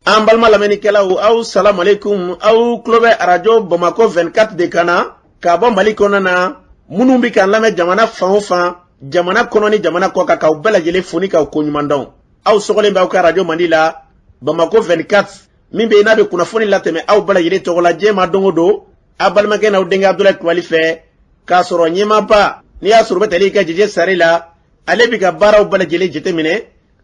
An balima lamɛnnikɛlaw, aw salamalekun. Aw tulo bɛ Arajo Bamakɔ 24 de kan na k'a bɔ Mali kɔnɔ na. Minnu bɛ k'an lamɛn jamana fan o fan, jamana kɔnɔ ni jamana kɔ kan, k'aw bɛɛ lajɛlen fo ni k'aw koɲuman dɔn. Aw sɔgɔlen bɛ aw ka arajo mandi la, Bamakɔ 24, min bɛ yen n'a bɛ kunnafoni latɛmɛ aw bɛɛ lajɛlen tɔgɔ la diɲɛ ma don o don, aw balimakɛ n'aw denkɛ Abudulayi Kulubali fɛ, k'a sɔrɔ ɲɛmaaba n'i y'a sɔrɔ u bɛ tali kɛ Jeje Sare la, ale bɛ ka baaraw bɛɛ lajɛlen jateminɛ,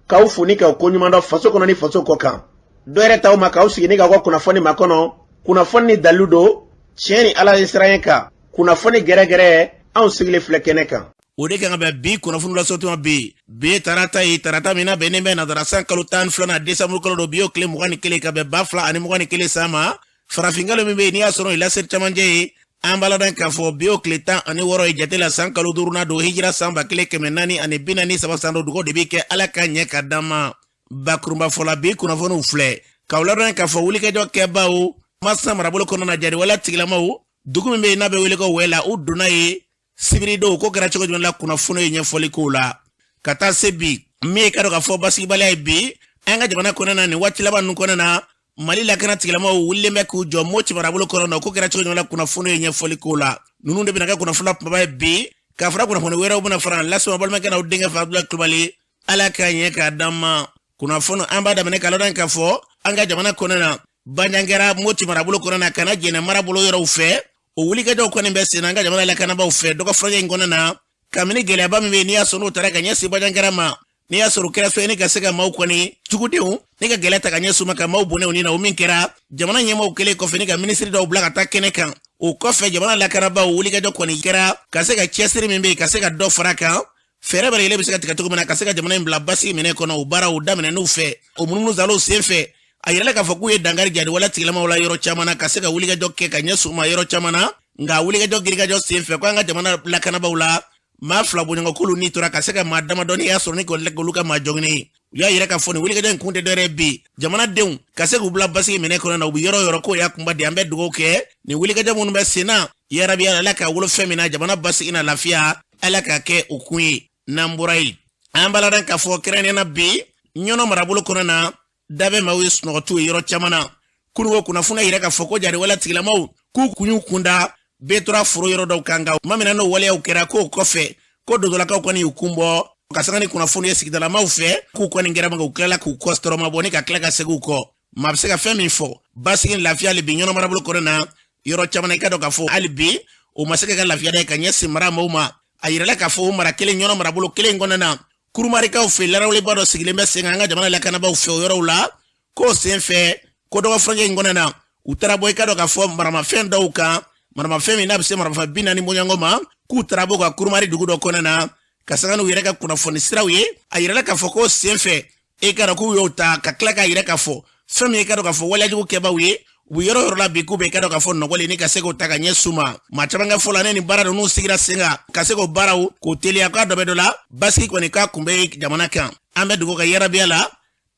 k'aw fo ni k'aw koɲuman dɔn faso kɔnɔ ni faso kɔ kan. Dɔ yɛrɛ t'aw ma k'aw sigi ni k'aw ka kunnafoni makɔnɔ, kunnafoni ni dalilu don, tiɲɛ ni Ala ye siran kan, kunnafoni gɛrɛgɛrɛ, anw sigilen filɛ kɛnɛ kan. O de kan ka bɛn bi kunnafoni lasɔtuma bi. Bi ye tarata ye, tarata min na bɛnnen bɛ nazara san kalo 12nan, desanburu kalo don. Bi y'o tile 21, ka bɛn 2021 san ma, farafinkalo min bɛ yen n'i y'a sɔrɔ o laseri camancɛ ye. An b'a ladɔn k'a fɔ bi y'o tile 16 ye jate la, san kalo duurunan don, hijira san 1443 san don. Dugawu de bɛ kɛ, Ala ka ɲɛ ka d'an ma. Bakurunba fɔla, bi kunnafoniw filɛ k'aw ladɔn k'a fɔ wulikajɔ kɛbaw Masina marabolo kɔnɔna na, jariwaleya tigilamaw, dugu min bɛ yen n'a bɛ wele ko Wɛla, u donna yen sibiridon. Ko kɛra cogo jumɛn la? Kunnafoni ye ɲɛfɔli k'o la. Ka taa se bi min ye, ka dɔn k'a fɔ basigibaliya ye bi an ka jamana kɔnɔna na nin waati laban ninnu kɔnɔna na, Mali lakana tigilamaw wulilen bɛ k'u jɔ Moti marabolo kɔnɔ na. Ko kɛra cogo jumɛn la? Kunnafoni ye ɲɛfɔli k'o la. Ninnu de bɛna kɛ kunnafoni kunbaba ye bi, ka fara kunnafoni wɛrɛw bɛna fara lase ma balimakɛ n'aw denkɛ fɛ, Abudulayi Kulubali. Ala ka ɲɛ k'a d'an ma. Kunnafoni an b'a daminɛ k'a ladɔn k'a fɔ an ka jamana kɔnɔ na, Banjagara, Moti marabolo kɔnɔ na, ka na Jɛnɛ marabolo yɔrɔw fɛ, o wulikajɔw kɔni bɛ sen na an ka jamana lakanabaaw fɛ dɔgɔfurancɛ in kɔnɔ na, kabini gɛlɛyaba min bɛ yen n'i y'a sɔrɔ n'o taara ka ɲɛsin Banjagara ma, n'i y'a sɔrɔ kɛra fɛn ni ka se ka maaw kɔni jugudenw ni ka gɛlɛya ta ka ɲɛsin u ma, ka maaw bɔnɛ u ni na. O min kɛra, jamana ɲɛmaaw kɛlen kɔfɛ ni ka minisiri dɔw bila ka taa kɛnɛ kan, o kɔfɛ jamana lakanabaaw wulikajɔ kɔni kɛra ka se ka cɛsiri min bɛ yen, ka se ka dɔ fara kan, fɛɛrɛ bɛɛ lajɛlen bɛ se ka tigɛ cogo min na ka se ka jamana in bila basigi minɛ kɔnɔ. O baaraw daminɛ n'u fɛ, o munumunu salow sen fɛ, a yirala k'a fɔ k'u ye dankari jariwaleya tigilamaw la yɔrɔ caman na, ka se ka wulikajɔ kɛ ka ɲɛsin u ma yɔrɔ caman na. Nka wulikajɔ girikajɔ sen fɛ, ko an ka jamana lakanabaaw la, maa 2 bɔɲɔgɔn k'olu ni tora, ka se ka maa damadɔni y'a sɔrɔ ni k'olu ka maa jɔngini. U y'a yira k'a fɔ nin wulikajɔ in kun tɛ dɔwɛrɛ bi, jamanadenw ka se k'u bila basigi minɛ kɔnɔ na u bɛ yɔrɔ o yɔrɔ, k'o y'a kunba di. An bɛ dugawu kɛ nin wulikajɔ minnu bɛ sen na, yarabi Ala ka wolo fɛn min na jamana basigi na lafiya, Ala ka kɛ o kun ye. N'an bɔra yen, an b'a ladɔn k'a fɔ kɛrɛnkɛrɛnnenya na bi, Ɲɔnɔ marabolo kɔnɔ na, da bɛ maaw ye sunɔgɔtu ye yɔrɔ caman na. Kununko kunnafoni yira k'a fɔ ko jariwaleya tigilamaw k'u kun y'u kunda Betora foro yɔrɔ dɔw kan. Nka tuma min na n'o waleyaw kɛra, k'o kɔfɛ ko dodolakaw kɔni y'u kun bɔ, ka sanga ni kunnafoni ye sigidalamaw fɛ, k'u kɔni kɛra ma, u tilala k'u kɔ tɔrɔma bɔ ni ka tila ka segin u kɔ. Maa bɛ se ka fɛn min fɔ basigi ni lafiya hali bi Ɲɔnɔ marabolo kɔnɔ na yɔrɔ caman na, i ka dɔn k'a fɔ hali bi o ma se ka kɛ lafiya dɛ ka ɲɛsin mara maaw ma. A yirala k'a fɔ o mara kelen, Ɲɔnɔ marabolo kelen kɔnɔna na, Kurumarikaw fɛ, laraweleba dɔ sigilen bɛ sen kan an ka jamana lakanabaaw fɛ o yɔrɔw la, k'o sen fɛ ko dɔgɔfurancɛ in kɔnɔna na, u taara bɔ, i ka dɔn k'a fɔ maramafɛn dɔw kan, maramafɛn min n'a bɛ se maramafɛn 40 bɔɲɔgɔnko ma, k'u taara bɔ ka Kurumari dugu dɔ kɔnɔna na, ka sanga n'u yɛrɛ ka kunnafoni siraw ye. A yirala k'a fɔ k'o sen fɛ, e ka dɔn k'u y'o ta, ka tila k'a yira k'a fɔ fɛn min ye, ka dɔn k'a fɔ waleyajugu kɛbaaw ye, u bɛ yɔrɔ yɔrɔ la bi, k'u bɛ, i ka dɔn k'a fɔ nɔgɔlen ni ka se k'o ta ka ɲɛsin u ma. Maa caman ka fɔ la, ne ni baara ninnu sigira sen kan ka se k'o baaraw k'o teliya, k'a dɔ bɛ dɔ la, basigi kɔni k'a kun bɛ jamana kan. An bɛ dugawu kɛ yarabiya la,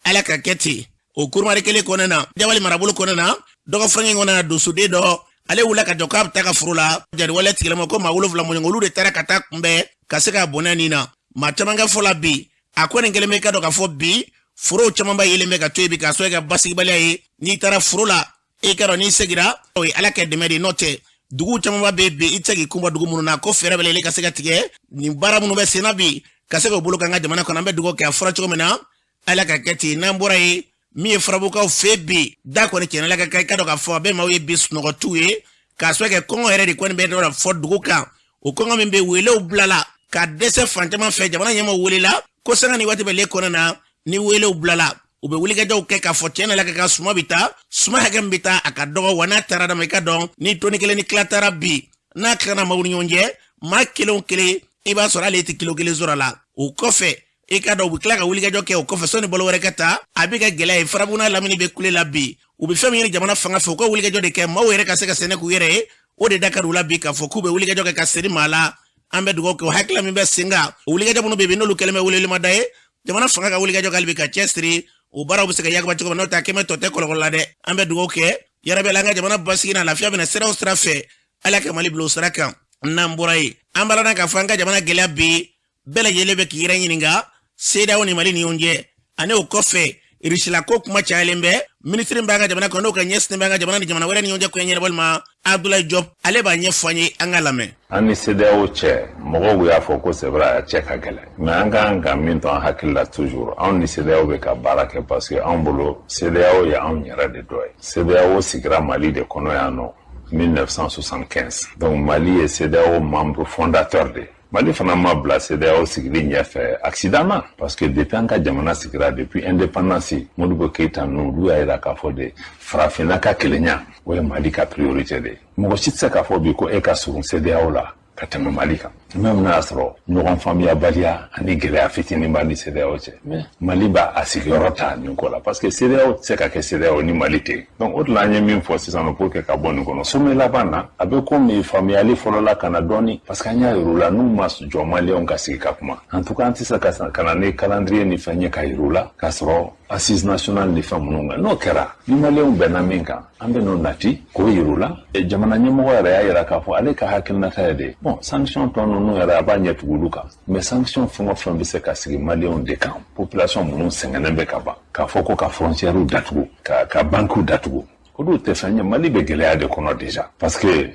Ala ka kɛ ten. O Kurumari kelen kɔnɔna na, Jawali marabolo kɔnɔna na, dɔgɔfurancɛ kɔnɔna na, dosuden dɔ ale wulila ka jɔ k'a bɛ taa ka foro la, jariwaleya tigilama ko maa 7 bɔɲɔgɔn, olu de taara ka taa kunbɛn ka se ka bɔnɛ nin na. Maa caman ka fɔ la bi, a kɔni kɛlen bɛ, ka dɔn k'a fɔ bi forow camanba yelen bɛ ka to yen bi, k'a sɔrɔ i ka basigibaliya ye. N'i taara foro la, i ka dɔn n'i segira, o ye Ala kɛ dɛmɛ de ye, n'o tɛ duguw camanba bɛ bi, i tɛ se k'i kun bɔ dugu minnu na. Ko fɛɛrɛ bɛɛ lajɛlen ka se ka tigɛ nin baara minnu bɛ sen na bi, ka se k'o bolo kan ka jamana kɔnɔ. An bɛ dugawu kɛ, a fɔra cogo min na, Ala ka kɛ ten. N'an bɔra yen, min ye Farabukaw fɛ bi, da kɔni tiɲɛna la ka kan, i ka dɔn k'a fɔ a bɛ maaw ye bi sunɔgɔ t'u ye, k'a sababu kɛ kɔngɔ yɛrɛ de kɔni bɛ dɔ la fɔ dugu kan. O kɔngɔ min bɛ welew bilala ka dɛsɛ fan caman fɛ, jamana ɲɛmaaw welela ko sanga ni waati bɛ le kɔnɔ na, ni welew bilala, u bɛ wulikajɔw kɛ k'a fɔ tiɲɛ na la ka kan suma bɛ taa, suma hakɛ min bɛ taa a ka dɔgɔ wa, n'a taara dama, i ka dɔn ni toni kelen ni tila taara bi, n'a tilana maaw ni ɲɔgɔn cɛ, maa kelen o kelen, i b'a sɔrɔ hali e tɛ kilo kelen sɔrɔ a la. O kɔfɛ, i ka dɔn u bɛ tila ka wulikajɔ kɛ o kɔfɛ sɔnni balo wɛrɛ ka taa, a bɛ ka gɛlɛya ye. Farabuguna lamini bɛ kule la bi, u bɛ fɛn min ɲini jamana fanga fɛ, u ka wulikajɔ de kɛ maaw yɛrɛ ka se ka sɛnɛ k'u yɛrɛ ye. O de da ka d'u la bi, k'a fɔ k'u bɛ wulikajɔ kɛ ka seri maa la. An bɛ dugawu kɛ, o hakilila min bɛ sen kan, o wulikajɔ minnu bɛ yen n'olu kɛlen bɛ welewelemada ye, jamana fanga ka wulikajɔ kɛ hali bi ka cɛsiri, o baaraw bɛ se ka yakuba cogo min, n'o tɛ a kɛmɛ tɔ tɛ kɔlɔkɔlɔ la dɛ. An bɛ dugawu kɛ yarabi an ka jamana basigi na lafiya bɛna sira o sira fɛ, Ala ka Mali bila o sira kan. N'an bɔra yen, an b'a ladɔn k'a fɔ an ka jamana gɛlɛya bi, bɛɛ lajɛlen bɛ k'i yɛrɛ ɲininka CEDEAO ni Mali ni ɲɔgɔn cɛ, ani o kɔfɛ Irisila ko kuma cayalen bɛ. Minisiri b'an ka jamana kɔnɔ, n'o ka ɲɛsinnen bɛ an ka jamana ni jamana wɛrɛ ni ɲɔgɔn cɛ koɲɛ ɲɛnabɔli ma, Abdoulaye Diop, ale b'a ɲɛfɔ an ye, an ka lamɛn. An ni CEDEAO cɛ, mɔgɔw y'a fɔ ko c'est vrai, a cɛ ka gɛlɛn, mais an kan ka min to an hakili la toujours, anw ni CEDEAO bɛ ka baara kɛ parce que anw bolo CEDEAO ye anw yɛrɛ de dɔ ye. CEDEAO sigira Mali de kɔnɔ yan nɔ 1975, donc Mali ye CEDEAO membre fondateur de ye. Mali fana ma bila CEDEAO sigili ɲɛfɛ accident na, parce que depuis an ka jamana sigira, depuis indépendance, Modibo Keïta ninnu, olu y'a yira k'a fɔ de farafinna ka kelenya, o ye Mali ka priorité de ye. Mɔgɔ si tɛ se k'a fɔ bi ko e ka surun CEDEAO la ka tɛmɛ Mali kan, même n'a y'a sɔrɔ ɲɔgɔn faamuyabaliya ani gɛlɛya fitinin b'a ni CEDEAO cɛ, mais Mali b'a a sigiyɔrɔ ta nin ko la, parce que CEDEAO tɛ se ka kɛ CEDEAO ni Mali tɛ yen. Donc o de la an ye min fɔ sisan nɔ pour que ka bɔ nin kɔnɔ, sommet laban na, a bɛ komi faamuyali fɔlɔla ka na dɔɔni, parce que an y'a yir'u la n'u ma jɔ Maliyɛnw ka sigi ka kuma, en tout cas an tɛ se ka na ni calendrier ni fɛn ye ka yir'u la k'a sɔrɔ assise nationale ni fɛn minnu kan. N'o kɛra, ni Maliyɛnw bɛnna min kan, an bɛ n'o nati k'o yir'u la. Jamana ɲɛmɔgɔ yɛrɛ y'a yira k'a fɔ ale ka hakilinata ye de, bon, sanction tɔ ninnu yɛrɛ, a b'a ɲɛ tugu olu kan, mais sanction fɛn o fɛn bɛ se ka sigi Maliyɛnw de kan, population minnu sɛgɛnnen bɛ ka ban, k'a fɔ ko ka frontières datugu, ka banques datugu, olu tɛ fɛn ye. Mali bɛ gɛlɛya de kɔnɔ déjà, parce que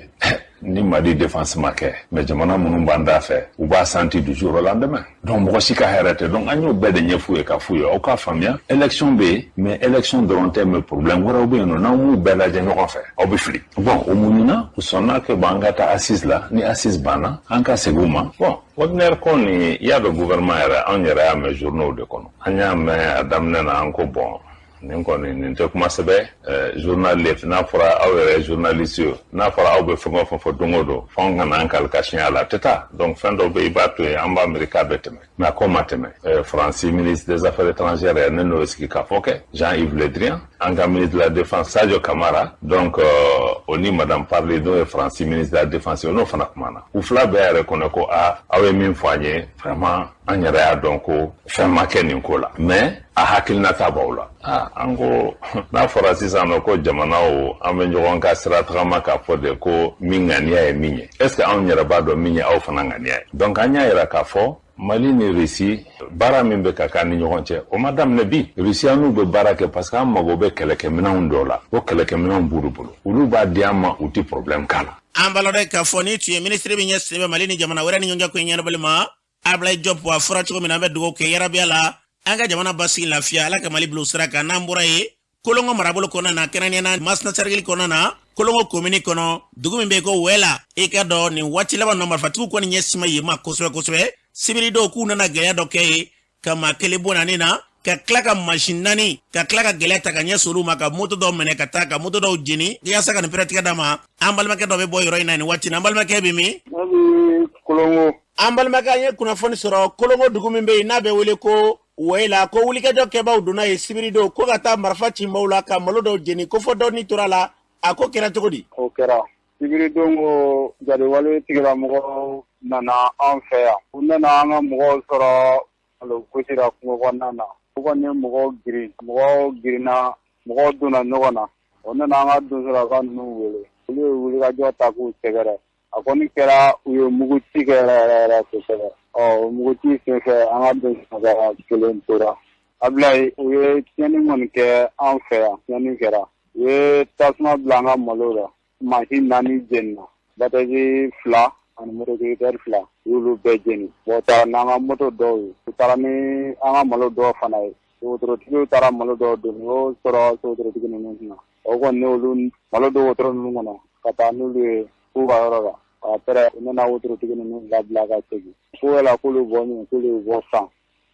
ni Mali défense ma kɛ, mais jamana minnu b'an da fɛ, u b'a senti du jour au lendemain. Donc mɔgɔ si ka hɛrɛ tɛ. Donc an y'o bɛɛ de ɲɛf'u ye, k'a f'u ye aw k'a faamuya, élection bɛ yen, mais élection dɔrɔn tɛ, mais problème wɛrɛw bɛ yen nɔ, n'aw m'u bɛɛ lajɛ ɲɔgɔn fɛ, aw bɛ fili. Bon, o muɲuna, u sɔnna kɛ, bon, an ka taa assise la, ni assise banna, an ka segin u ma. Bon, Wagner ko nin, i y'a dɔn, gouvernement yɛrɛ, anw yɛrɛ y'a mɛn journaux de kɔnɔ. An y'a mɛn a daminɛ na, an ko bon, nin kɔni nin tɛ kuma sɛbɛ. Journal le, n'a fɔra aw yɛrɛ ye journaliste ye, n'a fɔra aw bɛ fɛn o fɛn fɔ don o don, f'anw ka n'an kali ka siɲɛ a la, a tɛ taa. Donc fɛn dɔw bɛ yen, i b'a to yen, an b'a miiri k'a bɛ tɛmɛ, mais a ko ma tɛmɛ. Faransi ministre des Affaires étrangères yɛrɛ, ne n'o ye sigi k'a fɔ kɛ, Jean-Yves Le Drian, an ka ministre de la Défense Sadio Camara, donc o ni madame Parly, n'o ye Faransi ministre de la Défense ye, o n'o fana kumana. U fila bɛɛ yɛrɛ kɔnɔ ko a aw ye min fɔ an ye, vraiment an yɛrɛ y'a dɔn ko fɛn ma kɛ nin ko la, mais a hakilinata b'aw la. Ah, an ko n'a fɔra sisan nɔ ko jamanaw an bɛ ɲɔgɔn ka sira tagama k'a fɔ de ko min ŋaniya ye min ye, est ce que anw yɛrɛ b'a dɔn min ye aw fana ŋaniya ye? Donc an y'a yira k'a fɔ Mali ni Russie, baara min bɛ ka k'an ni ɲɔgɔn cɛ, o ma daminɛ bi. Russie an n'u bɛ baara kɛ parce que an mago bɛ kɛlɛkɛminɛnw dɔw la, o kɛlɛkɛminɛnw b'olu bolo, olu b'a di an ma, u ti problème k'a la. An b'a k'a fɔ ni tun ye minisiri min ɲɛsinnen bɛ Mali ni jamana wɛrɛ ni ɲɔgɔn cɛ ko ɲɛnabɔli ma, Ablaye Diop. A fɔra cogo min na, an bɛ dugawu kɛ yarabiya la, an ka jamana basigi, lafiya, Ala ka Mali bila o sira kan. N'an bɔra yen, Kolongo marabolo kɔnɔna na, kɛrɛnkɛrɛnnenya Masina sɛrɛgili kɔnɔna na, Kolongo komini kɔnɔ, dugu min bɛ yen ko Wɛla, i ka dɔn nin waati laban nɔ, marifatigiw kɔni ɲɛsin ma yen ma kosɛbɛ kosɛbɛ. Sibiri dɔw k'u nana gɛlɛya dɔ kɛ yen, ka maa kelen bɔ naani na, ka tila ka mansin naani, ka tila ka gɛlɛya ta ka ɲɛsin olu ma, ka moto dɔw minɛ ka taa ka moto dɔw jeni, yaasa ka nin pɛrɛtigɛ d'a ma. An balimakɛ dɔ bɛ bɔ yɔrɔ in na nin waati na. An balimakɛ bɛ min? Kolongo. An balimakɛ, an ye kunnafoni sɔrɔ Kolongo dugu min bɛ yen n'a bɛ wele ko Wɛla, ko wulikajɔ kɛbaw donna yen sibiri don, ko ka taa marifa cibaw la, ka malo dɔw jeni, ko fɔ dɔ ni tora la. A ko kɛra cogo di? O kɛra sibiri don ko jariwale tigilamɔgɔw nana an fɛ yan. U nana an ka mɔgɔw sɔrɔ malo gosira kungo kɔnɔna na. U kɔni ye mɔgɔw girin, mɔgɔw girinna, mɔgɔw donna ɲɔgɔn na. O nana an ka donsolaka ninnu wele, olu ye wulikajɔ ta k'u sɛgɛrɛ. A kɔni kɛra u ye mugu ci kɛ yɛrɛ yɛrɛ yɛrɛ kosɛbɛ. Ɔ o mugu ci senfɛ, an ka donsolaka kelen tora. Abilayi, u ye tiɲɛni kɔni kɛ an fɛ yan, tiɲɛni kɛra. U ye tasuma bila an ka malo la, mansin naani jenina, batterie fila ani motocueilleur 2, u y'olu bɛɛ jeni. Bon, u taara n'an ka moto dɔw ye, u taara ni an ka malo dɔw fana ye. Wotorotigiw taara malo dɔw don, u y'o sɔrɔ sowotorotigi ninnu kunna. O kɔni n'olu malo don wotoro ninnu kɔnɔ ka taa n'olu ye k'u ka yɔrɔ la. Après, u nana wotorotigi ninnu labila ka segin ko yala k'olu bɔ min, k'olu y'u bɔ san.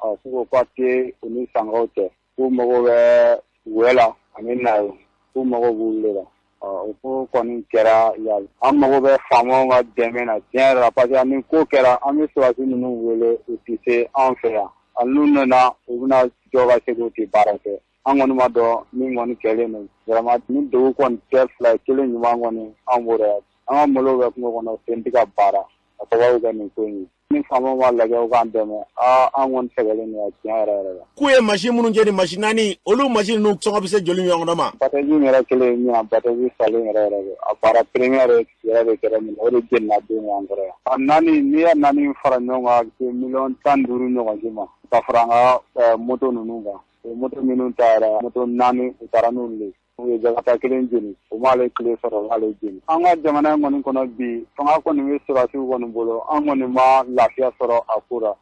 Ɔ k'u ko papiye u ni sankaw cɛ, k'u mago bɛ Wɛla ani Nayo, k'u mago b'olu de la. O ko kɔni kɛra yan. An mago bɛ faamaw ka dɛmɛ na tiɲɛ yɛrɛ la, parce que ni ko kɛra, an bɛ sɔrɔdasi ninnu wele, u tɛ se an fɛ yan. Hali n'u nana, u bɛna jɔ ka segin, u tɛ baara kɛ. An kɔni ma dɔn min kɔni kɛlen don vraiment. Ni dugu kɔni tɛ fila ye, kelen ɲuman kɔni an b'o yan. An ka malo bɛ kungo kɔnɔ, sen tɛ ka baara a sababu kɛ nin ko in ye. Ni faamaw b'a lajɛ, u k'an dɛmɛ. Aa, an kɔni sɛgɛnlen don tiɲɛ yɛrɛ yɛrɛ la. K'u ye masi minnu jeni, masi naani, olu masi ninnu sɔngɔ bɛ se joli ɲɔgɔn ma? Batterie yɛrɛ kelen min yan, batterie salen yɛrɛ yɛrɛ de, a baara première yɛrɛ de kɛra min, o de jenina don an kɔrɔ yan. A naani, n'i ye naani fara ɲɔgɔn kan, a bɛ se miliyɔn 15 ɲɔgɔn si ma, ka fara an ka moto ninnu kan. U ye moto minnu ta yɛrɛ, moto 4, u taara n'olu le. U ye jakata kelen jeni, u m'ale tile sɔrɔ, u y'ale jeni. An ka jamana in kɔni kɔnɔ bi, fanga kɔni bɛ sɔrɔdasiw kɔni bolo, an kɔni ma lafiya sɔrɔ a ko la.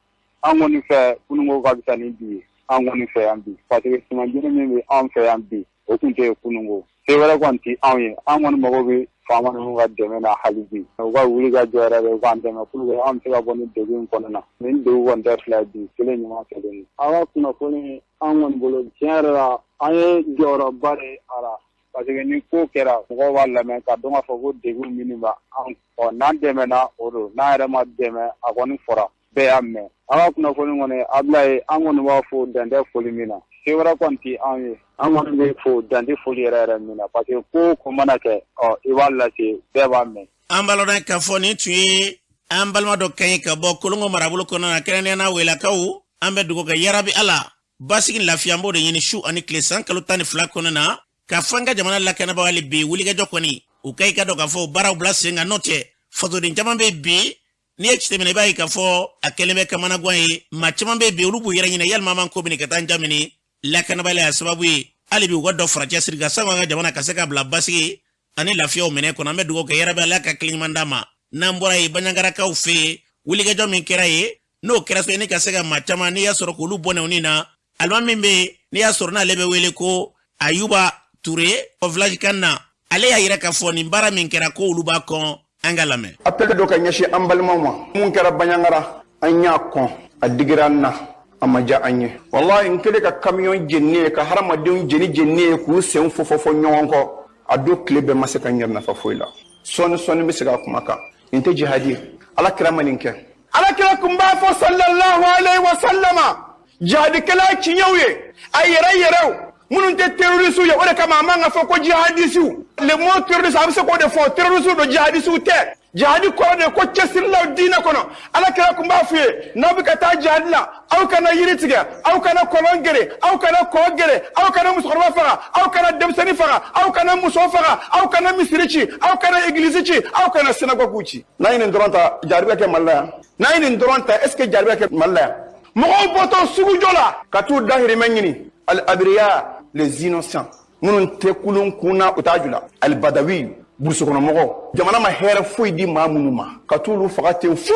An kɔni fɛ kununko ka fisa ni bi ye, an kɔni fɛ yan bi, parce que sumanjeni min bɛ an fɛ yan bi, o tun tɛ yen kununko. Se wɛrɛ kɔni tɛ anw ye, an kɔni mago bɛ faama ninnu ka dɛmɛ na hali bi. U ka wuli ka jɔ yɛrɛ de, u k'an dɛmɛ pour que an bɛ se ka bɔ nin degun in kɔnɔna na. Nin degun kɔni tɛ fila bi, kelen ɲuman kelen. Aw ka kunnafoni an kɔni bolo, tiɲɛ yɛrɛ la, an ye jɔyɔrɔba de a la. Parce que ni ko kɛra, mɔgɔw b'a lamɛn ka dɔn k'a fɔ ko degun minnu b'a an ɔ n'an dɛmɛna o don, n'an yɛrɛ ma dɛmɛ, a kɔni fɔra, bɛɛ y'a mɛn. Aw ka kunnafoni kɔni, Abulaye, an kɔni b'a fo dan tɛ foli min na. Se wɛrɛ kɔni tɛ anw ye, an kɔni bɛ fo dan tɛ foli yɛrɛ yɛrɛ min na, parce que ko o ko mana kɛ, ɔ i b'a lase, bɛɛ b'a mɛn. An b'a lɔn k'a fɔ nin tun ye an balima dɔ kan ye ka bɔ Kolongo marabolo kɔnɔna na, kɛrɛnkɛrɛnnenya na Welakaw. An bɛ dugawu kɛ yarabi Ala basigi lafiya, an b'o de ɲini su ani tile san kalo 12 kɔnɔna na, k'a fɔ an ka jamana lakanabaaw hali bi wulikajɔ kɔni u ka i ka dɔn k'a fɔ baaraw bila sen kan. N'o tɛ, fasoden caman bɛ bi, n'i ye jateminɛ, i b'a ye k'a fɔ a kɛlen bɛ kamanagan ye. Maa caman bɛ bi, olu b'u yɛrɛ ɲinɛ yalima an ko minɛ ka taa an jamini lakanabaliya sababu ye. Hali bi u ka dɔ fara cɛsiri kan sango an ka jamana ka se ka bila basigi ani lafiyaw minɛ kɔnɔ. An bɛ dugawu kɛ yarabi Ala ka hakili ɲuman d'a ma. N'an bɔra yen, Banjagarakaw fɛ yen, wulikajɔ min kɛra yen, n'o kɛra so ni ka se ka maa caman n'i y'a sɔrɔ k'olu bɔnɛ u ni na, alimami min bɛ yen n'i y'a sɔrɔ n'ale bɛ wele ko Ayuba Ture o village kan na, ale y'a yira k'a fɔ nin baara min kɛra ko olu b'a kɔn. An ka lamɛn. Appel dɔ ka ɲɛsin an balimaw ma. Mun kɛra Banjagara, an y'a kɔn, a digira an na, a ma diya an ye wallahi. N kɛlen ka camion jeninen ye, ka hadamadenw jeni jeninen ye, k'u sen fɔfɔfɔ ɲɔgɔn kɔ, a don tile bɛɛ ma se ka n yɛrɛ nafa foyi la. Sɔɔni sɔɔni bɛ se ka kuma kan. Nin tɛ jihadi ye, Ala kira ma nin kɛ. Ala kira kun b'a fɔ sallallahu alaihi wa sallama, jihadikɛla tiɲɛw ye a yɛrɛ yɛrɛw minnu tɛ terroriste ye. O de kama a man ka fɔ ko jihadisiw. Le mot terroriste, a bɛ se k'o de fɔ, terroriste don, jihadisiw tɛ. Jihadi kɔrɔ de ko cɛsirilaw diinɛ kɔnɔ. Ala kira kun b'a f'u ye, n'aw bɛ ka taa jihadi la, aw kana yiri tigɛ, aw kana kɔlɔn gere, aw kana kɔ gere, aw kana musokɔrɔba faga, aw kana denmisɛnnin faga, aw kana muso faga, aw kana misiri ci, aw kana egilizi ci, aw kana synagogue ci. N'a ye nin dɔrɔn ta, jihadi bɛ kɛ Mali la yan. N'a ye nin dɔrɔn ta, est ce que jihadi bɛ kɛ Mali la yan? Mɔgɔw bɔtɔ sugujɔ la ka t'u dahirimɛ ɲini, al abriya, les innocents, minnu tɛ kulun kun na, u t'a ju la, alibadawi, burusukɔnɔmɔgɔw, jamana ma hɛrɛ foyi di maa minnu ma, ka t'olu faga ten fu,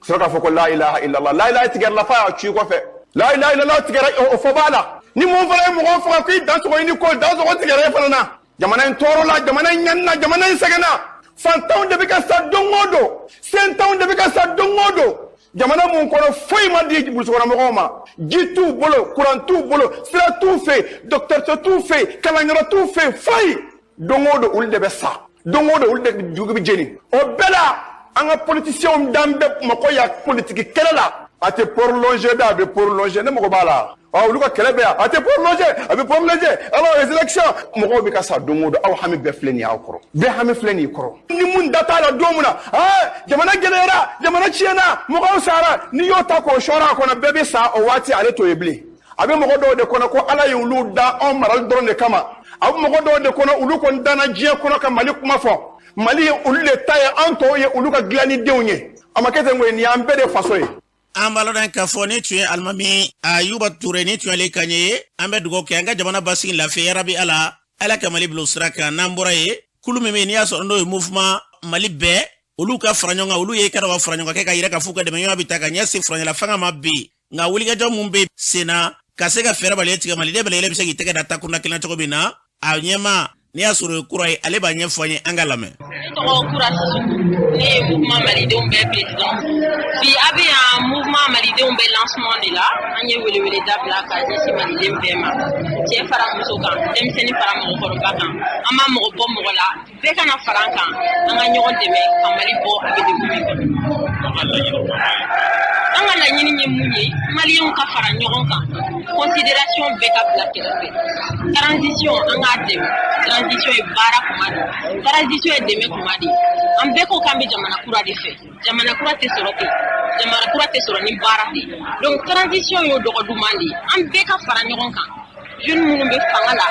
sɔrɔ k'a fɔ ko la ilaha illallah. La ilaha tigɛra la f'a y'a cu i kɔfɛ. La ilaha illallah tigɛra, o fɔ b'a la. Ni mun fana ye mɔgɔw faga k'i dansogo i ni ko dansogo tigɛra e fana na. Jamana in tɔɔrɔ la, jamana in ɲanina, jamana in sɛgɛnna. Fantanw de bɛ ka sa don o don, sentanw de bɛ ka sa don o don. Jamana mun kɔnɔ foyi ma di burusukɔnɔmɔgɔw ma, ji t'u bolo, kuran t'u bolo, sira t'u fɛ yen, dɔgɔtɔrɔso t'u fɛ yen, kalanyɔrɔ t'u fɛ yen, foyi. Don o don olu de bɛ sa, don o don olu de dugu bɛ jeni. O bɛɛ la, an ka politiciens dan bɛ Bamakɔ yan politiki kɛlɛ la. A tɛ prolonger dɛ, a bɛ prolonger, ne mago b'a la. Ɔ olu ka kɛlɛ bɛ yan, a tɛ prolonger, a bɛ prolonger. Alors les élections, mɔgɔw bɛ ka sa don o don, aw hami bɛɛ filɛ nin ye aw kɔrɔ, bɛɛ hami filɛ nin ye kɔrɔ. Ni mun da t'a la don min na, aa jamana gɛlɛyara, jamana tiɲɛna, mɔgɔw sara, n'i y'o ta k'o sɔrɔ a kɔnɔ, bɛɛ bɛ sa o waati, ale t'o ye bilen. A bɛ mɔgɔ dɔw de kɔnɔ ko Ala ye olu da anw marali dɔrɔn de kama. A bɛ mɔgɔ dɔw de kɔnɔ, olu kɔni danna diɲɛ kɔnɔ ka Mali kuma fɔ. Mali ye olu de ta ye, an tɔw ye olu ka dilanni denw ye. A ma kɛ ten koyi, nin y'an bɛɛ de faso ye. An b'a lɔn k'a fɔ ni tun ye alimami Ayuba Ture, ni tun y'ale kan ye. An bɛ dugawu kɛ an ka jamana basigi lafiya yarabi Ala, Ala ka Mali bila o sira kan. N'an bɔra yen, kulu min bɛ yen n'i y'a sɔrɔ n'o ye mouvement Mali bɛɛ, olu ka fara ɲɔgɔn kan, olu ye ka fara ɲɔgɔn kan kɛ ka yira k'a fɔ u ka dɛmɛ ɲɔgɔn bɛ ta ka ɲɛsin furancɛla fanga ma bi. Nka wulikajɔ mun bɛ sen na ka se ka fɛɛrɛ baliya tigɛ, maliden bɛɛ lajɛlen bɛ se k'i tɛgɛ da takunda kelen cogo min na, a ɲɛma n'i y'a sɔrɔ o ye kura ye, ale b'a ɲɛfɔ an ye, an ka lamɛn. Ne tɔgɔ Kura Sisoko, ne ye mouvement malidenw bɛɛ président. Bi a bɛ yan mouvement malidenw bɛɛ lancement de la. An ye welewele da bila ka ɲɛsin maliden bɛɛ ma, cɛ fara muso kan, denmisɛnnin fara mɔgɔkɔrɔba kan. An ma mɔgɔ bɔ mɔgɔ la, bɛɛ kana fara an kan, an ka ɲɔgɔn dɛmɛ ka Mali bɔ a bɛ degun min kɔnɔ. An ka laɲini ye mun ye? Maliyɛnw ka fara ɲɔgɔn kan, considération bɛɛ ka bila kɛrɛfɛ. Transition, an k'a dɛmɛ. Transition ye baara kuma de, transition ye dɛmɛ kuma de. An bɛɛ ko k'an bɛ jamana kura de fɛ. Jamana kura tɛ sɔrɔ ten, jamana kura tɛ sɔrɔ ni baara tɛ. Donc transition y'o dɔgɔ duman de ye, an bɛɛ ka fara ɲɔgɔn kan. Jeune minnu bɛ fanga la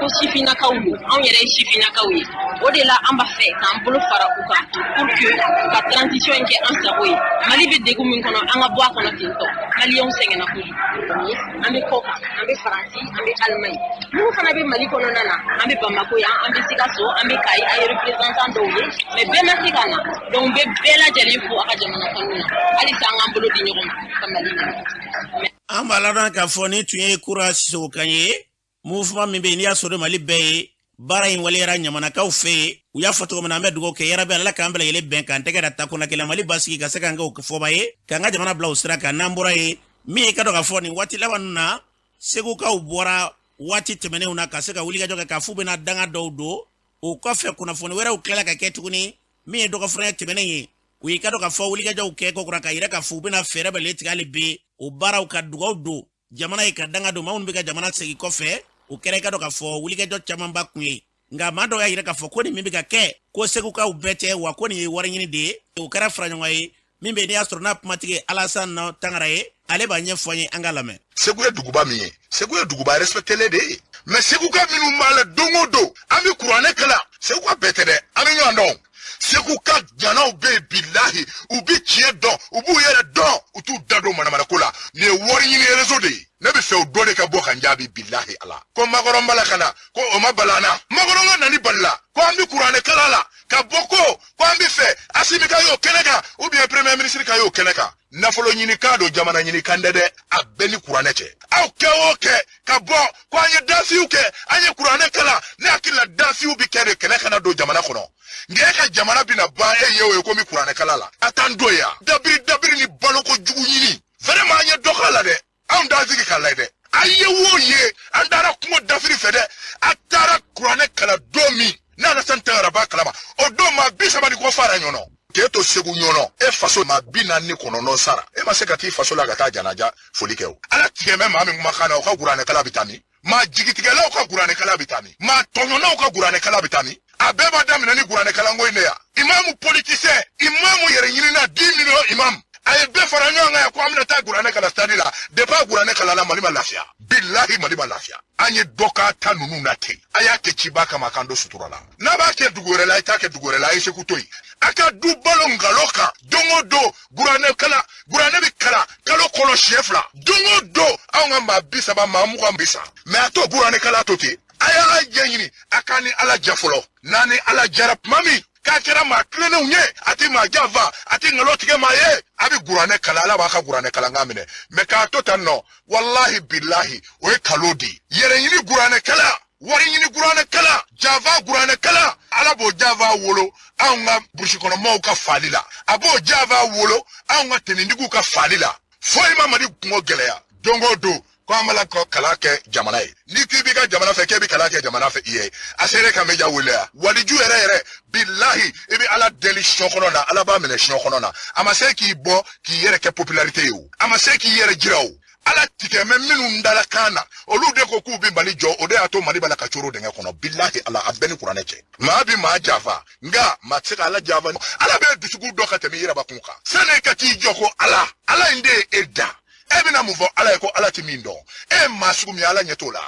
ko sifinnakaw don, anw yɛrɛ ye sifinnakaw ye, o de la an b'a fɛ k'an bolo fara u kan pour que ka transition in kɛ an sago ye. Mali bɛ degun min kɔnɔ, an ka bɔ a kɔnɔ ten tɔ. Maliyɛnw sɛgɛnna kojugu. An bɛ kɔ kan, an bɛ Faransi, an bɛ Allemagne. Minnu fana bɛ Mali kɔnɔna na, an bɛ Bamako yan, an bɛ Sikaso, an bɛ Kayi, an ye représentant dɔw ye, mais bɛɛ ma se ka na. Donc n bɛ bɛɛ lajɛlen fo a ka jamana kanu na. Halisa an k'an bolo di ɲɔgɔn ma ka Mali dɛmɛ. An b'a ladɔn k'a fɔ nin tun ye Kura Sisoko kan ye. Mouvement min bɛ yen n'i y'a sɔrɔ Mali bɛɛ ye baara in waleyara ɲamanakaw fɛ yen, u y'a fɔ cogo min na, an bɛ dugawu kɛ yarabi Ala k'an bɛɛ lajɛlen bɛn k'an tɛgɛ da takuna kelen, Mali basigi ka se k'an kɛ o fɔba ye, k'an ka jamana bila o sira kan. N'an bɔra yen, min ye ka dɔn k'a fɔ nin waati laban ninnu na, Segukaw bɔra waati tɛmɛnenw na ka se ka wulikajɔ kɛ k'a f'u bɛna danga dɔw don. O kɔfɛ kunnafoni wɛrɛw tilala ka kɛ tuguni min ye dɔgɔfuranya tɛmɛnen ye, u y'i ka dɔn k'a fɔ wulikajɔw kɛ kokura k'a yira k'a fɔ u bɛna fɛɛrɛ bɛɛ tigɛ hali bi o baaraw ka dugaw don jamana ye, ka danga don maa minnu bɛ ka jamana segin kɔfɛ. O kɛra i ka dɔn k'a fɔ wulikajɔ camanba kun ye, nka maa dɔw y'a yira k'a fɔ ko nin min bɛ ka kɛ, ko Segukaw bɛɛ tɛ, wa ko nin ye wari ɲini de ye. O kɛra faraɲɔgɔn ye min bɛ n'i y'a sɔrɔ n'a kumatigi Alassane Tangara ye, ale b'a ɲɛfɔ an ye, an ka lamɛn. Segu ye duguba min ye, Segu ye duguba respectelen de ye, mais Seguka minnu b'a la don o don an bɛ kuranɛ kalan, Seguka bɛɛ tɛ dɛ, an bɛ ɲɔgɔn dɔn. Seguka janaw bɛ yen, bilahi, u bɛ tiɲɛ dɔn, u b'u yɛrɛ dɔn, u t'u da don manamanako la. Nin ye wari ɲini réseau de ye. Ne bɛ fɛ o dɔ de ka bɔ ka n jaabi, bilahi Ala. Ko Macron bala ka na, ko o ma bala an na. Macron ka nani balila ko an bɛ kuranɛ kalan la ka bɔ ko an bɛ fɛ Assimi ka y'o kɛnɛ kan ou bien premier ministre ka y'o kɛnɛ kan. Nafolo ɲini kan don, jamana ɲini kan tɛ dɛ, a bɛɛ ni kuranɛ cɛ. Aw kɛ o kɛ ka bɔ ko an ye dansiw kɛ, an ye kuranɛ kalan, ne hakili la dansiw bɛ kɛ de kɛlɛ kana don jamana kɔnɔ. Nka e ka jamana bɛna ban e ye o ye komi kuranɛ kalan la. A t'an don yan. Dabiri dabiri ni baloko jugu ɲini. Vraiment an ye dɔ k'a la dɛ. Anw t'an sigi k'a lajɛ dɛ. An ye wo ye, an taara kungo dafiri fɛ dɛ. A taara kuranɛ kalan don min, n'Alassane Tangara b'a kalama, o don maa 30 ni kɔ fara ɲɔgɔn. K'e to Segu ɲɔnɔ, e faso maa 49 sara, e ma se ka t'i faso la ka taa janaja foli kɛ o. Ala tigɛ bɛ maa min kumakan na, o ka kuranɛkala bɛ taa min? Maa jigitigɛlaw ka kuranɛkala bɛ taa min? Maa tɔɲɔnaw ka kuranɛkala bɛ taa min? A bɛɛ b'a daminɛ ni kuranɛkalanko in de ya. Imamu politicien, imamu yɛrɛ ɲinina 10 millions imam. A ye bɛɛ fara ɲɔgɔn kan ko an bɛna taa kuranɛ kalan stade la. Depuis a kuranɛ kalan la, Mali ma lafiya. Bilahi Mali ma lafiya. An ye dɔ k'a ta ninnu na ten. A y'a kɛ ciba kama k'an don sutura la. N'a b'a kɛ dugu wɛrɛ la, i t'a kɛ dugu wɛrɛ la, a ye Segu to yen. A ka du balo nkalon kan. Don o don, kuranɛ kalan, kuranɛ bɛ kalan kalo kɔnɔ siɲɛ 2. Don o don, anw ka maa 30, maa 20 bɛ sa. Mais a t'o kuranɛ kalan to ten. A y'a ɲɛɲini, a k'a ni Ala ja fɔlɔ. N'a ni Ala jara tuma min, k'a kɛra maa tilennenw ye, a tɛ maa janfa, a tɛ nkalon tigɛ maa ye, a bɛ kuranɛ kalan, Ala b'a ka kuranɛ kalankan minɛ. Mais k'a to tan nɔ, walahi bilahi, o ye nkalon de ye. Yɛrɛɲini kuranɛ kalan, wari ɲini kuranɛ kalan, janfa kuranɛ kalan, Ala b'o janfa wolo anw ka burusi kɔnɔmaaw ka faali la. A b'o janfa wolo anw ka tenitigiw ka faali la. Foyi ma Mali kungo gɛlɛya. Don o don, ko an b'a la ka kalan kɛ jamana ye. N'i k'i b'i ka jamana fɛ, k'e bɛ kalan kɛ jamana fɛ i ye. A sera ka meja wele ya. Waliju yɛrɛ yɛrɛ, bilahi, i bɛ Ala deli siɲɔ kɔnɔ na, Ala b'a minɛ siɲɔ kɔnɔ na. A ma se k'i bɔ k'i yɛrɛ kɛ popularité ye o. A ma se k'i yɛrɛ jira o. Ala tigɛ mɛ minnu dala kan na, olu de ko k'u bɛ Mali jɔ, o de y'a to Mali b'a la ka coro dingɛ kɔnɔ. Bilahi Ala, a bɛɛ ni kuranɛ cɛ. Maa bɛ maa janfa, nka maa tɛ se ka Ala janfa. Ala bɛ dusukun dɔ ka tɛmɛ i yɛrɛbakun kan. Sani e ka t'i jɔ ko Ala, Ala in de ye e da. E bɛna mun fɔ Ala ye ko Ala tɛ min dɔn? E ye maa sugu min ye, Ala ɲɛ t'o la.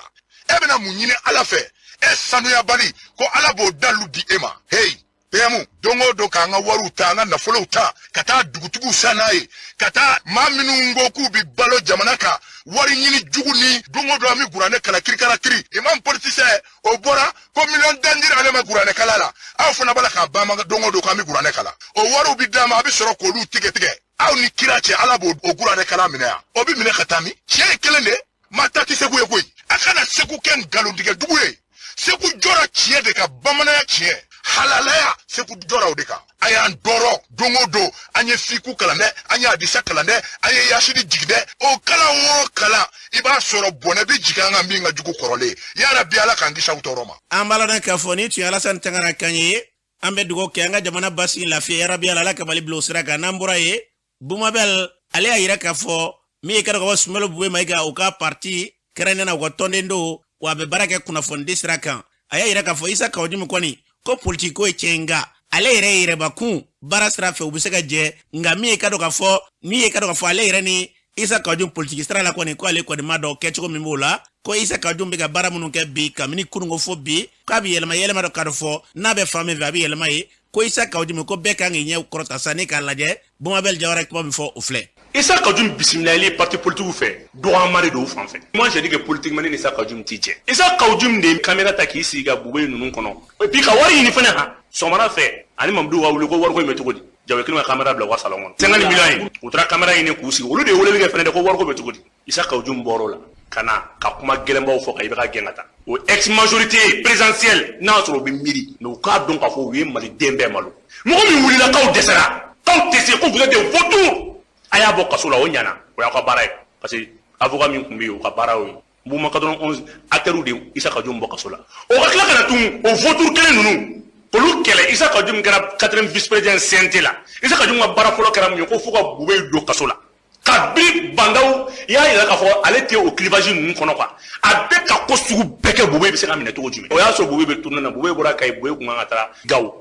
E bɛna mun ɲini Ala fɛ? E sanuyabali ko Ala b'o dalu di e ma. Hey, PM, don o don k'an ka wariw ta, an ka nafolow ta, ka taa dugutigiw san n'a ye, ka taa maa minnu ko k'u bɛ balo jamana kan, wari ɲini jugu ni don o don an bɛ kuranɛ kalan kirikara kiri. Imam politicien, o bɔra ko miliyɔn tan dira ale ma kuranɛ kalan la. Aw fana b'a la k'a ban don o don k'an bɛ kuranɛ kalan. O wariw bɛ d'a ma, a bɛ sɔrɔ k'olu tigɛ tigɛ. Aw ni kira cɛ, Ala b'o kuranɛ kalan minɛ yan. O bɛ minɛ ka taa min? Tiɲɛ ye kelen de, maa ta tɛ Segu ye koyi. A kana Segu kɛ nkalontigɛ dugu ye. Segu jɔra tiɲɛ de kan, bamananya tiɲɛ, halalaya, Segu jɔra o de kan. A y'an tɔɔrɔ don o don, an ye fiku kalan dɛ, an ye hadisa kalan dɛ, an ye yasini jigin dɛ. O kalan o kalan, i b'a sɔrɔ bɔnɛ bɛ jigin an kan min ka jugu kɔrɔlen. Yarabi Ala k'an kisi aw tɔɔrɔ ma. An b'a ladɔn k'a fɔ nin tun ye Alassane Tangara kan ye. An bɛ dugawu kɛ an ka jamana basigi lafiya, yarabi Ala, Ala ka Mali bila o sira kan. N'an bɔra yen, Bumabel ale y'a yira k'a fɔ min ye ka dɔn ka fɔ Sumalo Bube Mayiga, u ka parti kɛrɛnkɛrɛnnen na, u ka tɔnden don, wa a bɛ baara kɛ kunnafonidi sira kan. A y'a yira k'a fɔ Isa Kawu Jim kɔni ko politiki ko ye tiɲɛ, nka ale yɛrɛ ye yɛrɛbakun baara sira fɛ, u bɛ se ka jɛ. Nka min ye ka dɔn k'a fɔ min ye ka dɔn k'a fɔ ale yɛrɛ ni Isa Kawu Jim politiki sira la kɔni, ko ale kɔni ma dɔn kɛcogo min b'o la, ko Isa Kawu Jim bɛ ka baara minnu kɛ bi kabini kununko fo bi, k'a bɛ yɛlɛma yɛlɛma dɔ ka dɔ fɔ, n'a bɛ fan min fɛ a bɛ yɛlɛma ye. Ko Isa Kawu Jim ko bɛɛ kan k'i ɲɛ kɔrɔta sa ni k'a lajɛ. Bumabel Jawara kuma min fɔ o filɛ. Issa Kaou Djim bisimilali parti politique fɛ, dɔgɔyama de don u fan fɛ. Moi, j'ai dit que politiquement, ne ni Issa Kaou Djim ti jɛ. Issa Kaou Djim de ye caméra ta k'i sigi ka Boubèye ninnu kɔnɔ et puis ka wari ɲini fɛnɛ han sɔgɔmada fɛ ani Mamadu ka wuli ko wariko in bɛ cogo di. Jawe kelen ka caméra bila u ka salon kɔnɔ, 50 millions ye, u taara caméra ɲini k'u sigi. Olu de ye weleli kɛ fɛnɛ de ko wariko bɛ cogo di. Issa Kaou Djim bɔr'o la ka na ka kuma gɛlɛnbaw fɔ ka IBK gɛn ka taa. O ex majorité présidentielle, n'a y'a sɔrɔ u bɛ miiri, mais u k'a dɔn k'a fɔ u ye maliden bɛɛ malo. Mɔgɔ min wulila k'aw dɛsɛra, k'aw tɛ se, ko vous êtes des vautours, a y'a bɔ kaso la, o ɲana, o y'aw ka baara ye, parce que avocat min tun bɛ yen, o ka baara y'o ye. Mouvement 91 acteurs de Issa Kaou Djim bɔ kaso la, o ka tila ka na tun o vautour kelen ninnu olu kɛlɛ. Issa Kaou Djim kɛra quatrième vice président CNT la. Issa Kaou Djim ka baara fɔlɔ kɛra mun ye? Ko fo ka Boubèye don kaso la. Kabini Bandaw y'a yira k'a fɔ ale tɛ o clivage ninnu kɔnɔ quoi, a bɛ ka ko sugu bɛɛ kɛ. Boubèye bɛ se ka minɛ cogo jumɛn? O y'a sɔrɔ Boubèye bɛ tournée na. Boubèye bɔra Kayi, Boubèye kun kan ka taa Gawo.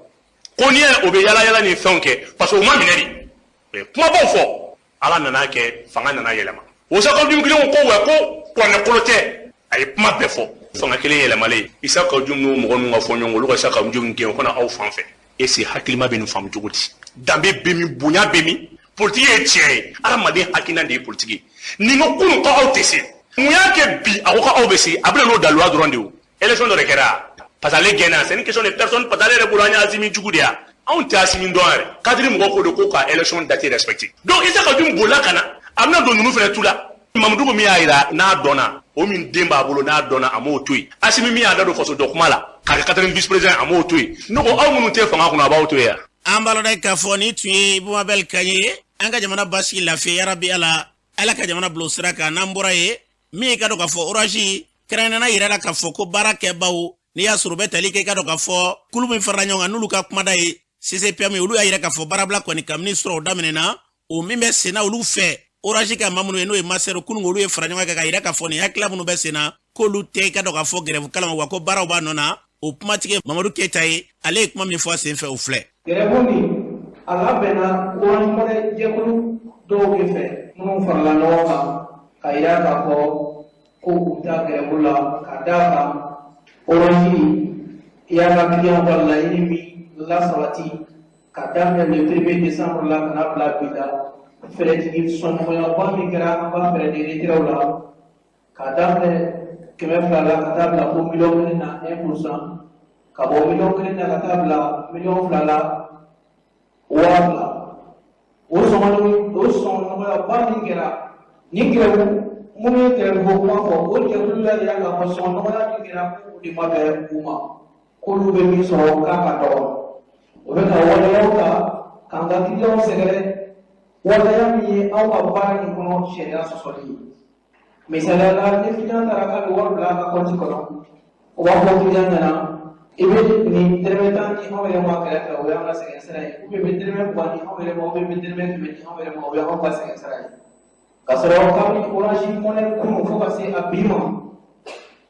Ko n'i ye o bɛ yala yala ni fɛnw kɛ parce que o ma minɛ de kumabaw fɔ. Ala nana kɛ, fanga nana yɛlɛma. O Issa Kaou Djim kelen ko wa ko kuranɛ kolo tɛ, a ye kuma bɛɛ fɔ. Fanga kelen yɛlɛmalen, Issa Kaou Djim n'o mɔgɔ ninnu ka fɔ ɲɔgɔn, olu ka Issa Kaou Djim gɛn o kana aw fan fɛ. Ese hakilima bɛ nin faamu cogo di? Danbe bɛ min? Bonya bɛ min? Politiki ye tiɲɛ ye, hadamaden hakilina de ye politiki ye. Nin ko kunun ko aw tɛ se, mun y'a kɛ bi a ko k'aw bɛ se? A bɛna n'o daluya dɔrɔn de. O élection dɔ de kɛra parce que ale gɛnna, c'est une question de personne, parce que ale yɛrɛ bolo an ye Assimi jugu de ya. Anw tɛ Assimi dɔn yɛrɛ. Cadre mɔgɔw ko de ko ka élection date respecter. Donc Issa Kaou Djim bolila ka na, a bɛna don ninnu fɛnɛ tu la. Mamudu ko min y'a yira n'a dɔnna, o min den b'a bolo n'a dɔnna, a m'o to yen. Assimi min y'a da don faso jɔ kuma la k'a kɛ quatrième vice président, a m'o to yen. Ne ko aw minnu tɛ fanga kɔnɔ, a b'aw to yen yan. An b'a lɔn k'a fɔ ni tun ye Bumabel kan ye. An ka jamana basigi, lafiya, yarabi Ala, Ala ka jamana bila o sira kan. N'an bɔra ye, min ye ka dɔn k'a fɔ Orange kɛrɛnkɛrɛnnenya yira la k'a fɔ ko baarakɛbaw, n'i y'a sɔrɔ u bɛ tali kɛ, i ka dɔn k'a fɔ kulu min farala ɲɔgɔn kan n'olu ka kumada ye CCPM, olu y'a yira k'a fɔ baarabila kɔni kabini sɔrɔ o daminɛna, o min bɛ senna olu fɛ. Orange ka maa minnu ye, n'o ye masɛri kunun, olu ye fara ɲɔgɔn kan k'a yira k'a fɔ nin hakilila minnu bɛ senna, k'olu tɛ i ka dɔn k'a fɔ grève kalama, wa ko baaraw b'a nɔ na. O kumatigi Mamadu Keyita ye, ale ye kuma min fɔ a sen fɛ, o filɛ. Grève nin, a labɛnna Orange Money jɛkulu dɔw de fɛ minnu farala ɲɔgɔn kan ka yira k'a fɔ ko u ta grève la, ka d'a kan Orange y'a ka client ka laɲini min lasabati ka daminɛ le 1er décembre la ka na bila bi la, fɛɛrɛjigi sɔnɔgɔyaba min kɛra an ka frais de retrait la, ka daminɛ 200 la ka taa bila fo 1 million na 1%, ka bɔ 1 million na ka taa bila 2 million la 2000, o sɔngɔ o sɔngɔ min kɛra ni grève minnu ye grève ko kuma fɔ, o jɛkulu y'a jira k'a fɔ sɔngɔ nɔgɔya min kɛra, ko o de ma bɛn u ma, k'olu bɛ min sɔrɔ k'a ka dɔgɔ. O bɛ ka waleyaw ta k'an ka clientw sɛgɛrɛ, waleya min ye aw ka baara nin kɔnɔ sariya sɔsɔli ye. Misaliya la, ni client taara k'a bɛ wari bila a ka compte kɔnɔ, o b'a fɔ client ɲɛna i bɛ nin dɔrɔmɛ 10 di anw yɛrɛ ma kɛrɛfɛ, o y'an ka sɛgɛn sira ye, ou bien i bɛ dɔrɔmɛ 20 di anw yɛrɛ ma, ou bien i bɛ dɔrɔmɛ 100 di anw yɛrɛ ma, o y'anw ka sɛgɛn sira ye. Ka sɔrɔ kabini Orange Money kunun fo ka se a bi ma,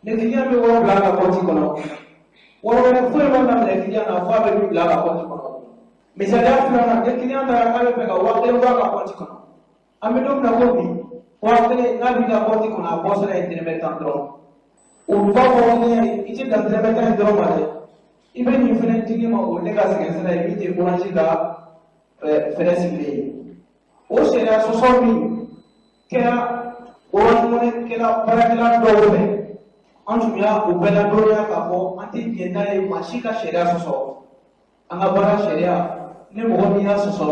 ni client bɛ wari bila a ka compte kɔnɔ, wari wɛrɛ foyi ma daminɛ client na fo a bɛ min bila a ka compte kɔnɔ. Misaliya filanan, ni client taara k'a bɛ fɛ ka 1000 bɔ a ka compte kɔnɔ, an bɛ don min na ko bi, 1000 n'a b'i ka compte kɔnɔ, a bɔ sira ye dɔrɔmɛ 10 dɔrɔn. O b'a fɔ client ye i tɛ dan dɔrɔmɛ 10 in dɔrɔn ma dɛ, i bɛ nin fɛnɛ di ne ma, o ne ka sɛgɛn sira ye min tɛ Orange ka fɛɛrɛ sigilen ye. O sariya sɔsɔ min kɛra Orange Money kɛla baarakɛla dɔw fɛ, an tun y'a o bɛɛ ladɔnniya k'a fɔ an tɛ jɛn n'a ye maa si ka sariya sɔsɔ. An ka baara sariya, ni mɔgɔ min y'a sɔsɔ,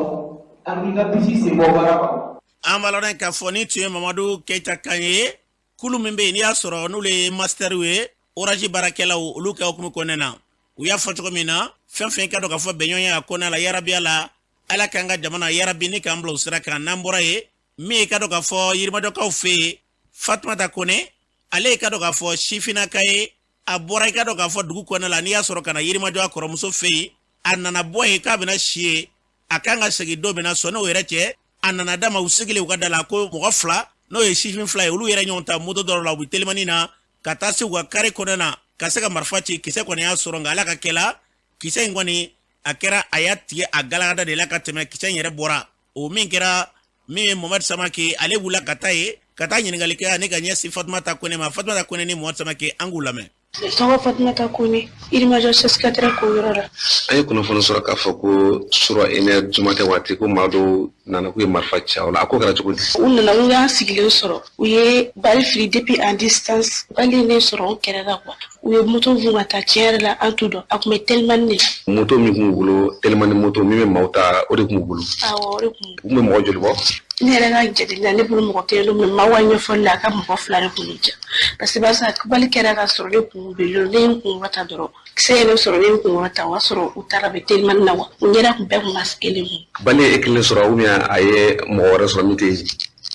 an b'i ka bisi sen bɔ baara kɔnɔ. An b'a lɔn k'a fɔ ni tun ye Mamadu Keyita kan ye. Kulu min bɛ yen, n'i y'a sɔrɔ n'olu ye masitɛriw ye, Orange baarakɛlaw, olu ka hukumu kɔnɔna na, u y'a fɔ cogo min na, fɛn fɛn ka dɔn k'a fɔ bɛnɲɔgɔnya a kɔnɔna la, yarabi la, Ala k'an ka jamana, yarabi ni k'an bila o sira kan. N'an bɔra yen, min ye ka dɔn k'a fɔ Yirimajɔkaw fɛ yen, Fatumata Kone, ale ye ka dɔn k'a fɔ sifinnaka ye. A bɔra i ka dɔn k'a fɔ dugu kɔnɔna la, n'i y'a sɔrɔ ka na Yirimajɔ a kɔrɔmuso fɛ yen, a nana bɔ yen k'a bɛna si yen. A kan ka segin don min na, sɔnni o yɛrɛ cɛ, a nana d'a ma u sigilen u ka da la ko mɔgɔ fila, n'o ye sifin fila ye, olu yɛrɛ ɲɔgɔn ta moto dɔrɔn la, u bɛ telimani na ka taa se u ka kare kɔnɔna na ka se ka marifa ci. Kisɛ kɔni y'a sɔrɔ, nka Ala ka kɛla, kisɛ in kɔni a kɛra a y'a tigɛ a galagada de la ka tɛmɛ, kisɛ in yɛrɛ bɔra. O min kɛra min ye Mamadu Samake, ale wulila ka taa ye ka taa ɲininkali kɛ ani ka ɲɛsin Fatumata Kone ma. Fatumata Kone ni Mamadu Samake, an k'u lamɛn. Tɔgɔ Fatumata Kone, Yirimajɔ CS4 ko yɔrɔ la. An ye kunnafoni sɔrɔ k'a fɔ ko surɔ une heure du matin waati, ko maa dɔw nana k'u ye marifa ci aw la. A ko kɛra cogo di? U nana, u y'an sigilen sɔrɔ, u ye balle fili depuis en distance. Balle ye ne sɔrɔ n kɛrɛ la quoi. U ye moto vun ka taa. Tiɲɛ yɛrɛ la, an t'u dɔn, a tun bɛ telimani de la. Moto min tun b'u bolo, telimani moto min bɛ maaw ta, o de tun b'u bolo? Awɔ, o de tun. U tun bɛ mɔgɔ joli bɔ? Ne yɛrɛ ka jate la, ne bolo mɔgɔ kelen don, mais maaw ka ɲɛfɔli la, a ka mɔgɔ fila de tun bɛ ja, parce que barisa balle kɛra ka sɔrɔ ne kun bɛ, ne ye n kun kɔrɔta dɔrɔn, kisɛ ye ne sɔrɔ, ne ye n kun kɔrɔta, o y'a sɔrɔ u taara bɛ telimani na wa u ɲɛda kun bɛɛ kun masquelen kun. Balle ye e kelen sɔrɔ ou bien a ye mɔgɔ wɛrɛ sɔrɔ min tɛ yen?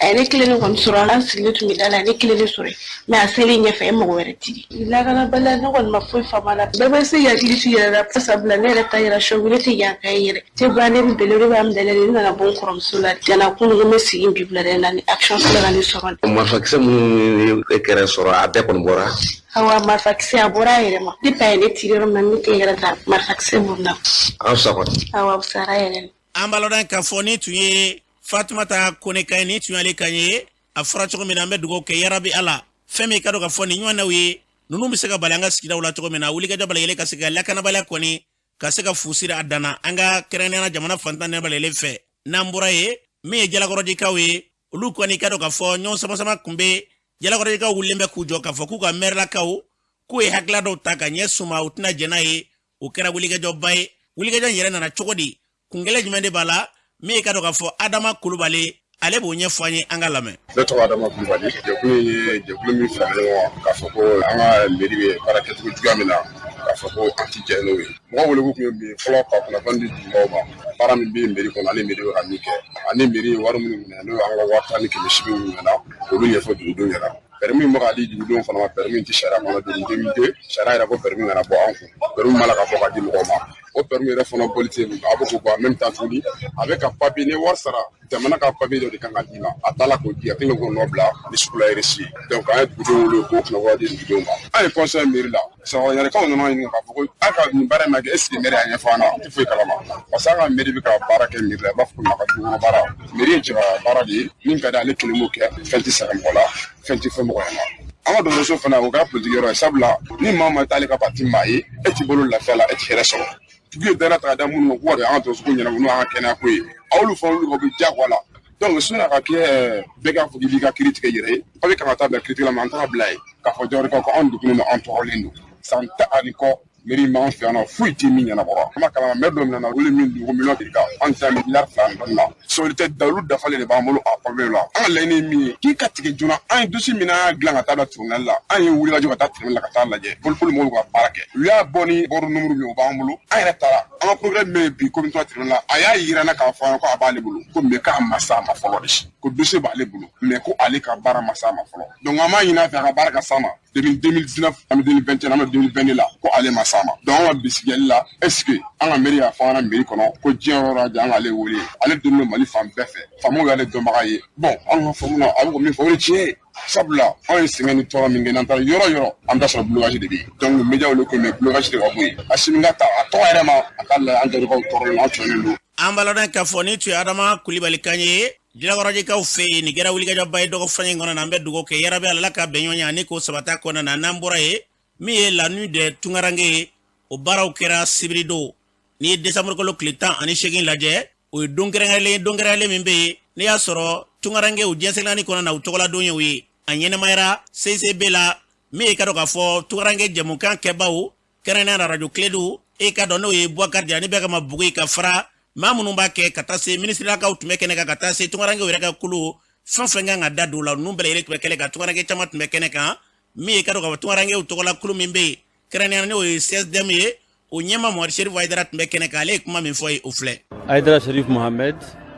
A ye ne kelen de kɔni sɔrɔ. An sigilen tun bɛ da la, ne kelen de sɔrɔ yen, mais a selen ɲɛfɛ, a ye mɔgɔ wɛrɛ tigi. Lakanabaliya, ne kɔni ma foyi faamu a la. Bɛɛ bɛ se k'i hakili to i yɛrɛ la, sabula ne yɛrɛ ta yɛrɛ sɔ, ne tɛ yan ka ye yɛrɛ tɛ ba, ne bɛ bɛlɛ, ne b'a minɛ, ne nana bɔ n kɔrɔmuso la ka na kunun ko n bɛ sigi bi bila dɛ na ni action filɛ ka ne sɔrɔ. Marifakisɛ minnu ye e kɛrɛ sɔrɔ, a bɛɛ kɔni bɔra? Awa, marifakisɛ a bɔra a yɛrɛ ma. Depuis a ye ne tiri yɔrɔ min na, ne tɛ yɛrɛ ta, marifakisɛ b'u na. A ka fisa kɔni. Awa, a fisayara yɛrɛ. An b'a lɔn k'a fɔ ni tun ye Fatumata Kone kan ye, ni tun y'ale kan ye. A fɔra cogo min na, an bɛ dugawu kɛ, yarabi Ala, fɛn min ka dɔn ka fɔ nin ɲɔgɔnnaw ye ninnu bɛ se ka bali an ka sigidaw la cogo min na, wulikajɔ bɛɛ lajɛlen ka se ka lakanabaliya kɔni ka se ka fu siri a danna an ka kɛrɛnkɛrɛnnenya jamana fantan bɛɛ lajɛlen fɛ. N'an bɔra ye, min ye Jalakɔrɔjikaw ye, olu kɔni ka dɔn k'a fɔ ɲɔgɔn sama-sama kun bɛ. Jalakɔrɔjikaw wulilen bɛ k'u jɔ k'a fɔ k'u ka mɛrilakaw k'u ye hakilila dɔw ta ka ɲɛ suma, u tɛna jɛn n'a ye. O kɛra wulikajɔba ye. Wulikajɔ in yɛrɛ nana cogo di? Kun gɛlɛn jumɛn de b'a la? Min ye ka dɔn k'a fɔ Adama Kulubali, ale b'o ɲɛfɔ an ye, an ka lamɛn. Ne tɔgɔ Adama Kulubali. Jɛkulu ye jɛkulu min fara ɲɔgɔn kan k'a fɔ ko an ka mairie bɛ baara kɛcogo juguya min na, k'a fɔ ko an ti jɛ n'o ye. Mɔgɔ wele kun ye min ye fɔlɔ, ka kunnafoni di dugumɔgɔw ma baara min bɛ mairie kɔnɔ ani mairie bɛ ka min kɛ, ani mairie ye wari minnu minɛ, n'o y'an ka 10 180 minnu minɛ, olu ɲɛfɔ dugudenw ɲɛna. Permis min bɛ ka di dugudenw fana ma, permis tɛ sariya kɔnɔ. Depuis 2002, sariya yɛrɛ ko permis kana bɔ an kun, permis b'a la ka bɔ ka di mɔgɔw ma. O permis yɛrɛ fana bɔli tɛ, a bɛ k'o bɔ en même temps tuguni, a bɛ ka papier, ni wari sara, jamana ka papier dɔ de kan ka d'i ma, a t'a la k'o di, a kɛlen k'o nɔ bila ni sugu la reçu. Donc an ye dugudenw wele k'o kunnafoniya di dugudenw ma. An ye conseil mairie la, sɔgɔɲɛrɛkaw nana ɲininka k'a fɔ ko an ka nin baara in ma kɛ, est ce que maire y'a ɲɛfɔ an na? An tɛ foyi kalama, parce que an ka mairie bɛ ka baara kɛ mairie la, i b'a fɔ ko a ka du kɔnɔ baara. Mairie ye cɛba baara de ye, min ka di ale kelen b'o kɛ, fɛn tɛ sara mɔgɔ la, fɛn tɛ fɔ mɔgɔ ɲɛna. An ka dɔgɔtɔrɔso fana, o kɛra politiki yɔrɔ ye, sabula ni maa ma t'ale ka parti maa ye, e t'i bolo lafiya la, e ti hɛrɛ sɔrɔ. Tigi ye danaya ta ka da minnu kan k'u ka an ka dɔgɔtɔrɔso ɲɛnabɔ, n'o y'an ka kɛnɛya ko ye, a olu fana olu ka bɛ diyagoya la. Donc sɔnni a ka kɛ bɛɛ k'a fɔ k'i b'i ka kiiri tigɛ i yɛrɛ ye, papier kan ka taa bila kiiritigɛla ma. An taara bila yen k'a fɔ jawɔrɔkaw ko anw degunnen don, an tɔɔrɔlen don san 10 ani kɔ, mairie m'an fɛ yan nɔ, foyi tɛ min ɲɛnabɔra. An ma kalama maire dɔ minɛ olu min dun ko miliyɔn kan, an tɛ miliyari 2 ni dɔɔnin na sɔrɔli tɛ. Dalu dafalen de b'an bolo a papier la. An ka laɲini ye min ye, k'i ka tigɛ joona. An ye dossier min, an y'a dilan ka taa bila tribunal la, an ye wulikajɔ ka taa tribunal la ka taa lajɛ polipoli mɔgɔw ka baara kɛ. U y'a bɔ ni bɔrɔ numéro min, o b'an bolo. An yɛrɛ taara an ka progrès min bi commune 3 tribunal la, a y'a yira n na k'a fɔ an ye ko a b'ale bolo ko, mais k'a ma s'a ma fɔlɔ de, ko dossier b'ale bolo, mais ko ale ka baara ma s'a ma fɔlɔ. Donc an b'a ɲini a fɛ, a ka baara ka s'a ma. Depuis 2019, an bɛ 2021, an bɛ 2022 la, ko ale ma s'a ma. Donc an ka bisigiyali la, est ce que an ka mairie y'a fɔ an ka mairie kɔnɔ ko diɲɛ yɔrɔ la an k'ale wele, ale donnen don Mali fan bɛɛ fɛ, faamaw y'ale dɔnbaga ye. Bon, an ka faamu na, a bɛ ko min fɔ, o de tiɲɛ ye, sabula anw ye sɛgɛn ni tɔɔrɔ min kɛ, n'an taara yɔrɔ yɔrɔ, an bɛ taa sɔrɔ blocage de bɛ yen. Donc médiaw le ko mais blocage de ka bɔ yen, Asimi ka ta a tɔgɔ yɛrɛ ma, a ka lajɛ, an jɔrɔkaw tɔɔrɔlen don, an tɔɲɔnen don. An b'a lɔn k'a fɔ ni tun ye Adama Kulibali kan ye Jalakɔrɔjikaw fɛ yen. Nin kɛra wulikajɔba ye dɔgɔ fɛn in kɔnɔ na. An bɛ dugawu kɛ, yarabi Ala ka bɛn ɲɔgɔn ye ani k'o sabata kɔnɔna na. N'an bɔra yen, min ye la nuit de Tungaranke ye, o baaraw kɛra sibiridon. N'i ye desanburu kalo tile 18 lajɛ, o ye don kɛrɛnkɛrɛnlen ye, don kɛrɛnkɛrɛnlen min bɛ yen n'i y'a sɔrɔ Tungarankew diɲɛ kɔnɔ na, u tɔgɔla don ye o ye. A ɲɛnɛmayara CCB la, min ye ka dɔn k'a fɔ Tungaranke jɛmukan kɛbaw, kɛrɛnkɛrɛnnenya la radio Kledu, e ka dɔn n'o ye Boubacar Jara ni bɛɛ kama Bugu, ka fara maa minnu b'a kɛ, ka taa se minisirakaw tun bɛ kɛnɛ kan, ka taa se tungarankew yɛrɛ ka kulu fɛn fɛn kan ka da don la, ninnu bɛɛ lajɛlen tun bɛ kɛnɛ kan. Tungaranke caman tun bɛ kɛnɛ kan. Min ye ka dɔn k'a fɔ tungarankew tɔgɔla kulu min bɛ yen, kɛrɛnkɛrɛnnenya n'o ye CSDM ye, o ɲɛma Mamadu Serif Hayidara tun bɛ kɛnɛ kan. Ale ye kuma min fɔ ye, o filɛ. Haïdara Sherif Mohamed,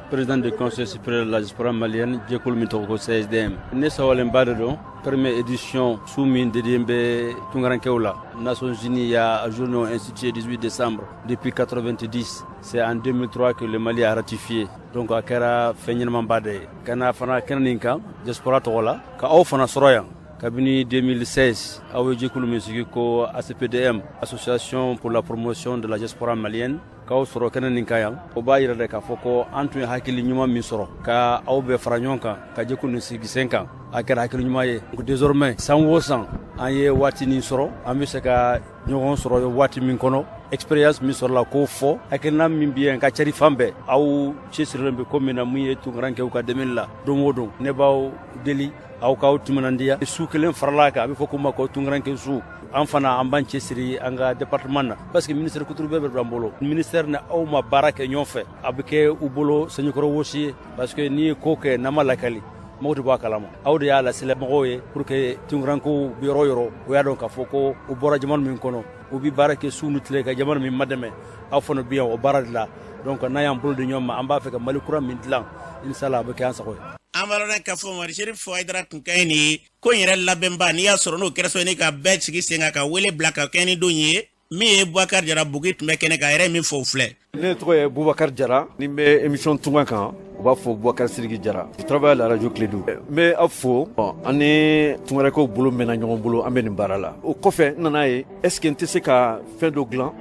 président du Conseil supérieur de la diaspora malienne, jɛkulu min tɔgɔ ko CSDM. Ne sawalenba de don, première édition su min dédié bɛ tungarankew la. Nations Unies y'a journée instituée 18 décembre depuis 90. C'est en 2003 que le Mali a ratifié. Donc a kɛra fɛn ɲɛnamaba de ye. Ka na fana kɛnɛ nin kan diaspora tɔgɔ la, ka aw fana sɔrɔ yan kabini 2016, aw ye jɛkulu min sigi ko ACPDM, Association pour la promotion de la diaspora malienne. K'aw sɔrɔ kɛnɛ nin kan yan, o b'a yira de k'a fɔ ko an tun ye hakili ɲuman min sɔrɔ ka aw bɛɛ fara ɲɔgɔn kan ka jɛkulu nin sigi sen kan, a kɛra hakili ɲuman ye. Désormais, san o san, an ye waatinin sɔrɔ, an bɛ se ka ɲɔgɔn sɔrɔ waati min kɔnɔ, expérience min sɔrɔla k'o fɔ, hakilina min bɛ yen ka cari fan bɛɛ. Aw cɛsirilen bɛ ko min na, mun ye tunkarankew ka dɛmɛli la don o don, ne b'aw deli, aw k'aw timinandiya. Su kelen farala kan, a bɛ fɔ k'o ma ko tunkaranke su. An fana, an b'an cɛsiri an ka département na, parce que ministère kuturu bɛɛ bɛ an bolo. Ministère ni aw ma baara kɛ ɲɔgɔn fɛ, a bɛ kɛ u bolo sanjikɔrɔ wɔsi ye, parce que n'i ye ko kɛ n'a ma lakali, mɔgɔw de b'a kalama. Aw de y'a lasela mɔgɔw ye pour que tunkarankew bɛ yɔrɔ o yɔrɔ, o y'a dɔn k'a fɔ ko u bɔra jamana min kɔnɔ, u bɛ baara kɛ su ni tile ka jamana min madɛmɛ. Aw fana bɛ yan o baara de la. Donc n'an y'an bolo di ɲɔgɔn ma, an b'a fɛ ka Mali kura min dilan, inshallah, a bɛ kɛ an sago ye. An b'a dɔn k'a fɔ Mamadu Sherif Hayidara tun ka ɲi nin ye ko in yɛrɛ labɛnba. N'i y'a sɔrɔ n'o kɛra sababu ye ka bɛɛ sigi sen kan ka wele bila ka kɛ ni don ye, min ye Bubakari Jara Bugi tun bɛ kɛnɛ kan, a yɛrɛ min fɔ o filɛ. Ne tɔgɔ ye Bubakari Jara, ni n bɛ émission Tunga kan, u b'a fɔ Bubakari Sidiki Jara. Je travaille à la radio Kledu. N bɛ aw fo. An ni tungarankew bolo mɛnna ɲɔgɔn bolo, an bɛ nin baara la. O kɔfɛ, n nana ye, est ce que n tɛ se ka fɛn dɔ dilan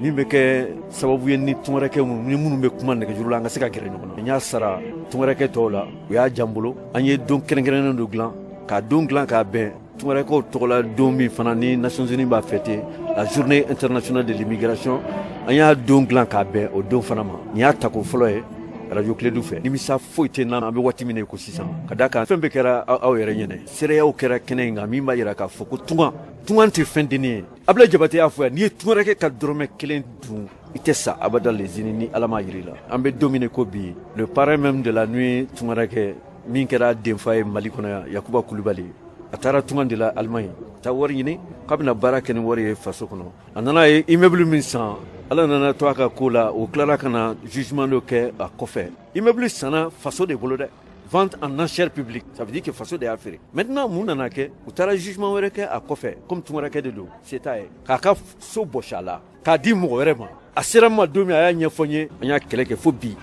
min bɛ kɛ sababu ye ni tungarankew ni minnu bɛ kuma nɛgɛjuru la, an ka se ka gɛrɛ ɲɔgɔn na? N y'a sara tungaranke tɔw la, u y'a jan bolo. An ye don kɛrɛnkɛrɛnnen dɔ dilan, k'a don dilan k'a bɛn tungarankew tɔgɔla don min fana ni Nations Unies b'a fêter, la journée internationale de l'immigration. An y'a don dilan k'a bɛn o don fana ma. Nin y'a tako fɔlɔ ye radio Kledu fɛ. Nimisa foyi tɛ n na, an bɛ waati min na i ko sisan, ka d'a kan fɛn bɛɛ kɛra aw yɛrɛ ɲɛnɛ. Seereyaw kɛra kɛnɛ in kan min b'a yira k'a fɔ ko tunga tunga tɛ fɛn dennin ye. Abulayi Jabate y'a fɔ yan, n'i ye tungaranke ka dɔrɔmɛ kelen dun, i tɛ sa abada lezini ni Ala m'a yir'i la. An bɛ don min ko bi, le parrain même de la nuit tungaranke, min kɛra denfa ye Mali kɔnɔ yan, Yakuba Kulubali, a taara tunga de la Allemagne, taa wari ɲini k'a bɛna baara kɛ ni wari ye faso kɔnɔ. A nana ye immeuble min san, Ala nana to a ka ko la, o tilara ka na jugement dɔ kɛ a kɔfɛ. Immeuble sanna faso de bolo dɛ, vente en enchère publique, ça veut dire que faso de y'a feere. Maintenant, mun nana kɛ? U taara jugement wɛrɛ kɛ a kɔfɛ, comme tungaranke de don, se t'a ye, k'a ka so bɔsi a la k'a di mɔgɔ wɛrɛ ma. A sera n ma don min, a y'a ɲɛfɔ n ye, an y'a kɛlɛ kɛ fo bi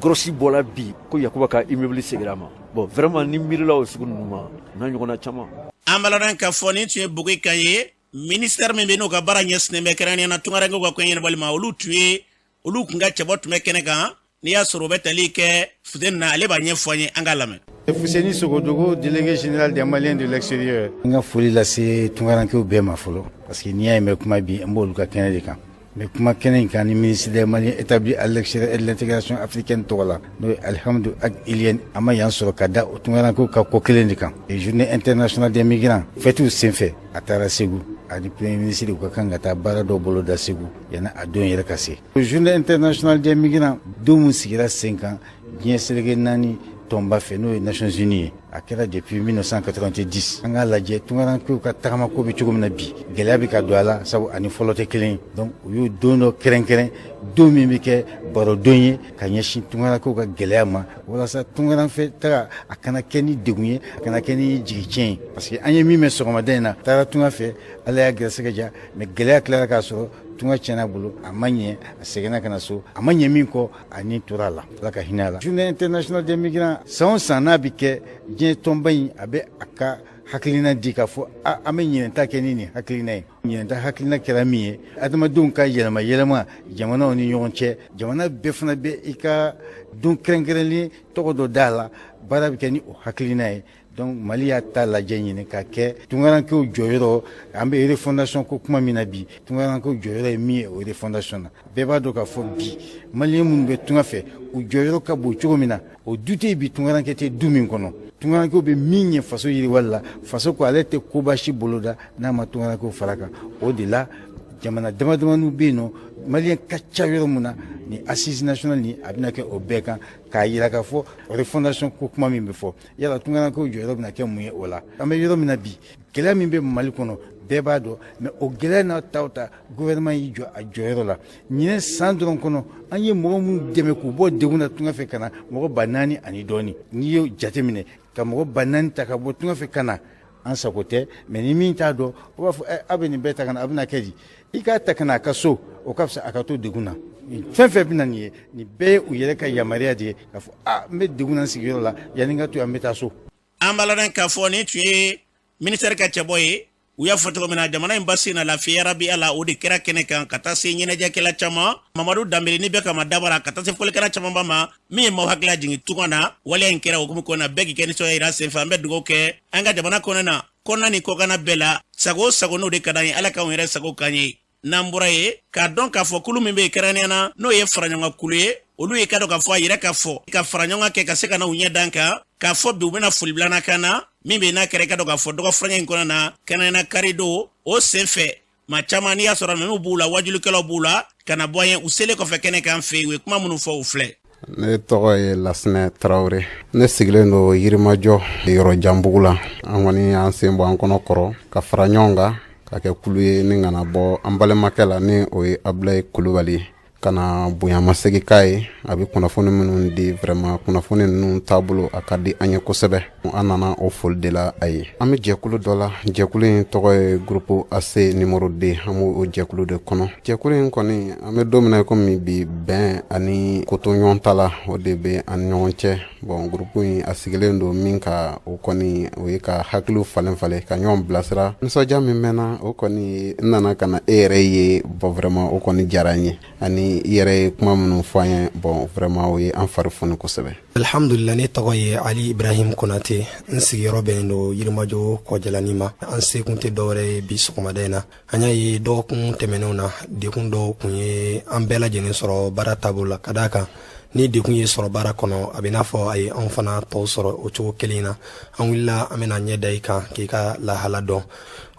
grosse bɔla bi ko Yakuba ka immeuble segira ma. Bon, vraiment, ni miirila o sugu ninnu ma, n'a ɲɔgɔnna caman. An b'a dɔn k'a fɔ nin tun ye Bogi kan ye. Ministère min bɛ n'o ka baara ɲɛsinnen bɛ kɛrɛnkɛrɛnnenya na tungarankew ka ko ɲɛnabɔli ma, olu tun ye olu kun ka cɛbɔ tun bɛ kɛnɛ kan. N'i y'a sɔrɔ o bɛ tali kɛ Fuseni na, ale b'a ɲɛfɔ an ye, an k'a lamɛn. Fuseni Sogodogo, délégué général des Maliens de l'extérieur. N ka foli lase tungarankew bɛɛ ma fɔlɔ, parce que n'i y'a ye n bɛ kuma bi, n b'olu ka kɛnɛ de kan. N bɛ kuma kɛnɛ in kan ni ministre des Maliens établis à l'extérieur et de l'intégration africaine tɔgɔ la, n'o ye Alihamdu Ag Iyliyen. An ma yan sɔrɔ ka da o tungarankew ka ko kelen de kan. Journée internationale des migrants fêtew senfɛ, a taara Segu ani premier ministre, u ka kan ka taa baara dɔ bolo da Segu yanni a don yɛrɛ ka se. Journée internationale des migrants don min sigira sen kan diɲɛ seleke naani tɔnba fɛ, n'o ye Nations Unies ye, a kɛra depuis 1990. An k'a lajɛ tungarankew ka tagamako bɛ cogo min na bi, gɛlɛya bɛ ka don a la, sabu ani fɔlɔ tɛ kelen ye. Donc u y'o don dɔ kɛrɛnkɛrɛn, don min bɛ kɛ barodon ye ka ɲɛsin tungarankew ka gɛlɛya ma, walasa tungaranfɛ taga a kana kɛ ni degun ye, a kana kɛ ni jigicɛn ye, parce que an ye min mɛn sɔgɔmada in na, taara tunga fɛ, Ala y'a gɛrɛsɛgɛ diya, mais gɛlɛya tilara k'a sɔrɔ, tunga tiɲɛna bolo, a ma ɲɛ, a seginna ka na so, a ma ɲɛ min kɔ, a ni tora a la. Ala ka hinɛ a la. Journée internationale des migrants, san o san n'a bɛ kɛ, diɲɛ tɔnba in a bɛ a ka hakilina di k'a fɔ an bɛ ɲinɛta kɛ ni nin hakilina ye. Ɲinɛta hakilina kɛra min ye, adamadenw ka yɛlɛma yɛlɛma jamanaw ni ɲɔgɔn cɛ, jamana bɛɛ fana bɛ i ka don kɛrɛnkɛrɛnlen tɔgɔ dɔ d'a la, baara bɛ kɛ ni o hakilina ye. Donc Mali y'a ta lajɛ ɲini ka kɛ tungarankew jɔyɔrɔ. An bɛ refondation ko kuma min na bi, tungarankew jɔyɔrɔ ye min ye o refondation na, bɛɛ b'a dɔn k'a fɔ bi maliyɛn minnu bɛ tunga fɛ, u jɔyɔrɔ ka bon cogo min na. O du tɛ bi tungaranke tɛ du min kɔnɔ. Tungarankew bɛ min ɲɛ faso yiriwali la, faso ko ale tɛ koba si boloda n'a ma tungarankew fara kan. O de la, jamana dama damaniw bɛ yen nɔ, maliyɛn ka ca yɔrɔ min na, ni assise nationale ni a bɛna kɛ o bɛɛ kan, k'a yira k'a fɔ refondation ko kuma min bɛ fɔ, yala tungarankew jɔyɔrɔ bɛna kɛ mun ye o la? An bɛ yɔrɔ min na bi, gɛlɛya min bɛ Mali kɔnɔ, bɛɛ b'a dɔn, mais o gɛlɛya n'a ta o ta, gouvernement y'i jɔ a jɔyɔrɔ la. Ɲinɛ san dɔrɔn kɔnɔ, an ye mɔgɔ minnu dɛmɛ k'u bɔ degun na tunga fɛ ka na, mɔgɔ 4000 ani dɔɔni. N'i y'o jateminɛ, ka mɔgɔ 4000 ta ka bɔ tunga fɛ ka na, an sago tɛ, mais ni min t'a dɔn, o b'a fɔ aw bɛ nin bɛɛ ta ka na, a bɛna kɛ di? I k'a ta ka na a ka so, o ka fisa a ka to degun na. Fɛn fɛn bɛ na nin ye, nin bɛɛ ye u yɛrɛ ka yamaruya de ye k'a fɔ a n bɛ degun na n sigiyɔrɔ la, yanni n ka to yan, n bɛ taa so. An b'a ladɔn k'a fɔ nin tun ye ministère ka cɛbɔ ye. U y'a fɔ cogo min na, jamana in basi na lafiya yarabi ala, o de kɛra kɛnɛ kan ka taa se ɲɛnajɛkɛla caman, Mamadu Danbele ni bɛɛ kama dabara, ka taa se fɔlikɛla camanba ma min ye maaw hakilila jigin tunga na. Waleya in kɛra hukumu kɔnɔ na, bɛɛ k'i kɛ nisɔndiya yira senfɛ. An bɛ dugawu kɛ an ka jamana kɔnɔ na, kɔnɔna ni kɔkanna bɛɛ la, sago o sago n'o de ka d'an ye, Ala k'anw yɛrɛ sago k'an ye. N'an bɔra ye, k'a dɔn k'a fɔ kulu min bɛ yen kɛrɛnkɛrɛnnenya na, n'o ye faraɲɔgɔnkan kulu ye, olu ye ka dɔn k'a fɔ a yɛrɛ k'a fɔ ka faraɲɔgɔnkan kɛ ka se ka na u ɲɛ dan kan, k'a fɔ bi u bɛna foli bilana kan na min bɛ n'a kɛra i ka dɔn k'a fɔ dɔgɔ furancɛ in kɔnɔ na, kɛrɛnkɛrɛnnenya na karidon. O senfɛ, maa caman n'i y'a sɔrɔ ninnu b'u la, wajulikɛlaw b'u la ka na bɔ an ye. U selen kɔfɛ kɛnɛ kan fɛ yen, u ye kuma minnu fɔ, u filɛ. Ne tɔgɔ ye Lasinɛ Tarawele. Ne sigilen don Yirimajɔ yɔrɔ janbugu la. An kɔni y'an sen bɔ an kɔnɔ kɔrɔ ka fara ɲɔgɔn kan ka kɛ kulu ye ni kana bɔ an balimakɛ la, ni o ye Abulayi Kulubali, ka na bonyamasegin k'a ye. A bɛ kunnafoni minnu di, vraiment, kunnafoni ninnu taabolo a ka di an ye kosɛbɛ. An nana o foli de la a ye. An bɛ jɛkulu dɔ la, jɛkulu in tɔgɔ ye groupe AC numéro 2. An b'o jɛkulu de kɔnɔ. Jɛkulu in kɔni, an bɛ don min na komi bi, bɛn ani kotoɲɔgɔn ta la, o de bɛ an ni ɲɔgɔn cɛ. Bon, groupe in a sigilen don min ka, o kɔni o ye ka hakiliw falen falen, ka ɲɔgɔn bilasira. Nisɔndiya min bɛ na, o kɔni n nana ka na e yɛrɛ ye. Bon, vraiment, o kɔni diyara n ye, ani i yɛrɛ ye kuma minnu fɔ an ye. Bon, vraiment, o ye an fari foni kosɛbɛ. Alhamdulila, ne tɔgɔ ye Ali Ibrahim Konate. N sigiyɔrɔ bɛnnen don Yirimajɔ Kɔjalani ma. An sekun tɛ dɔwɛrɛ ye bi sɔgɔmada in na, an y'a ye dɔgɔkun tɛmɛnenw na, dekun dɔw kun ye an bɛɛ lajɛlen sɔrɔ baara taabolo la. Ka d'a kan, ni dekun ye sɔrɔ baara kɔnɔ, a bɛ n'a fɔ a ye anw fana tɔw sɔrɔ o cogo kelen na. An wulila, an bɛna ɲɛ da i kan k'i ka lahala dɔn.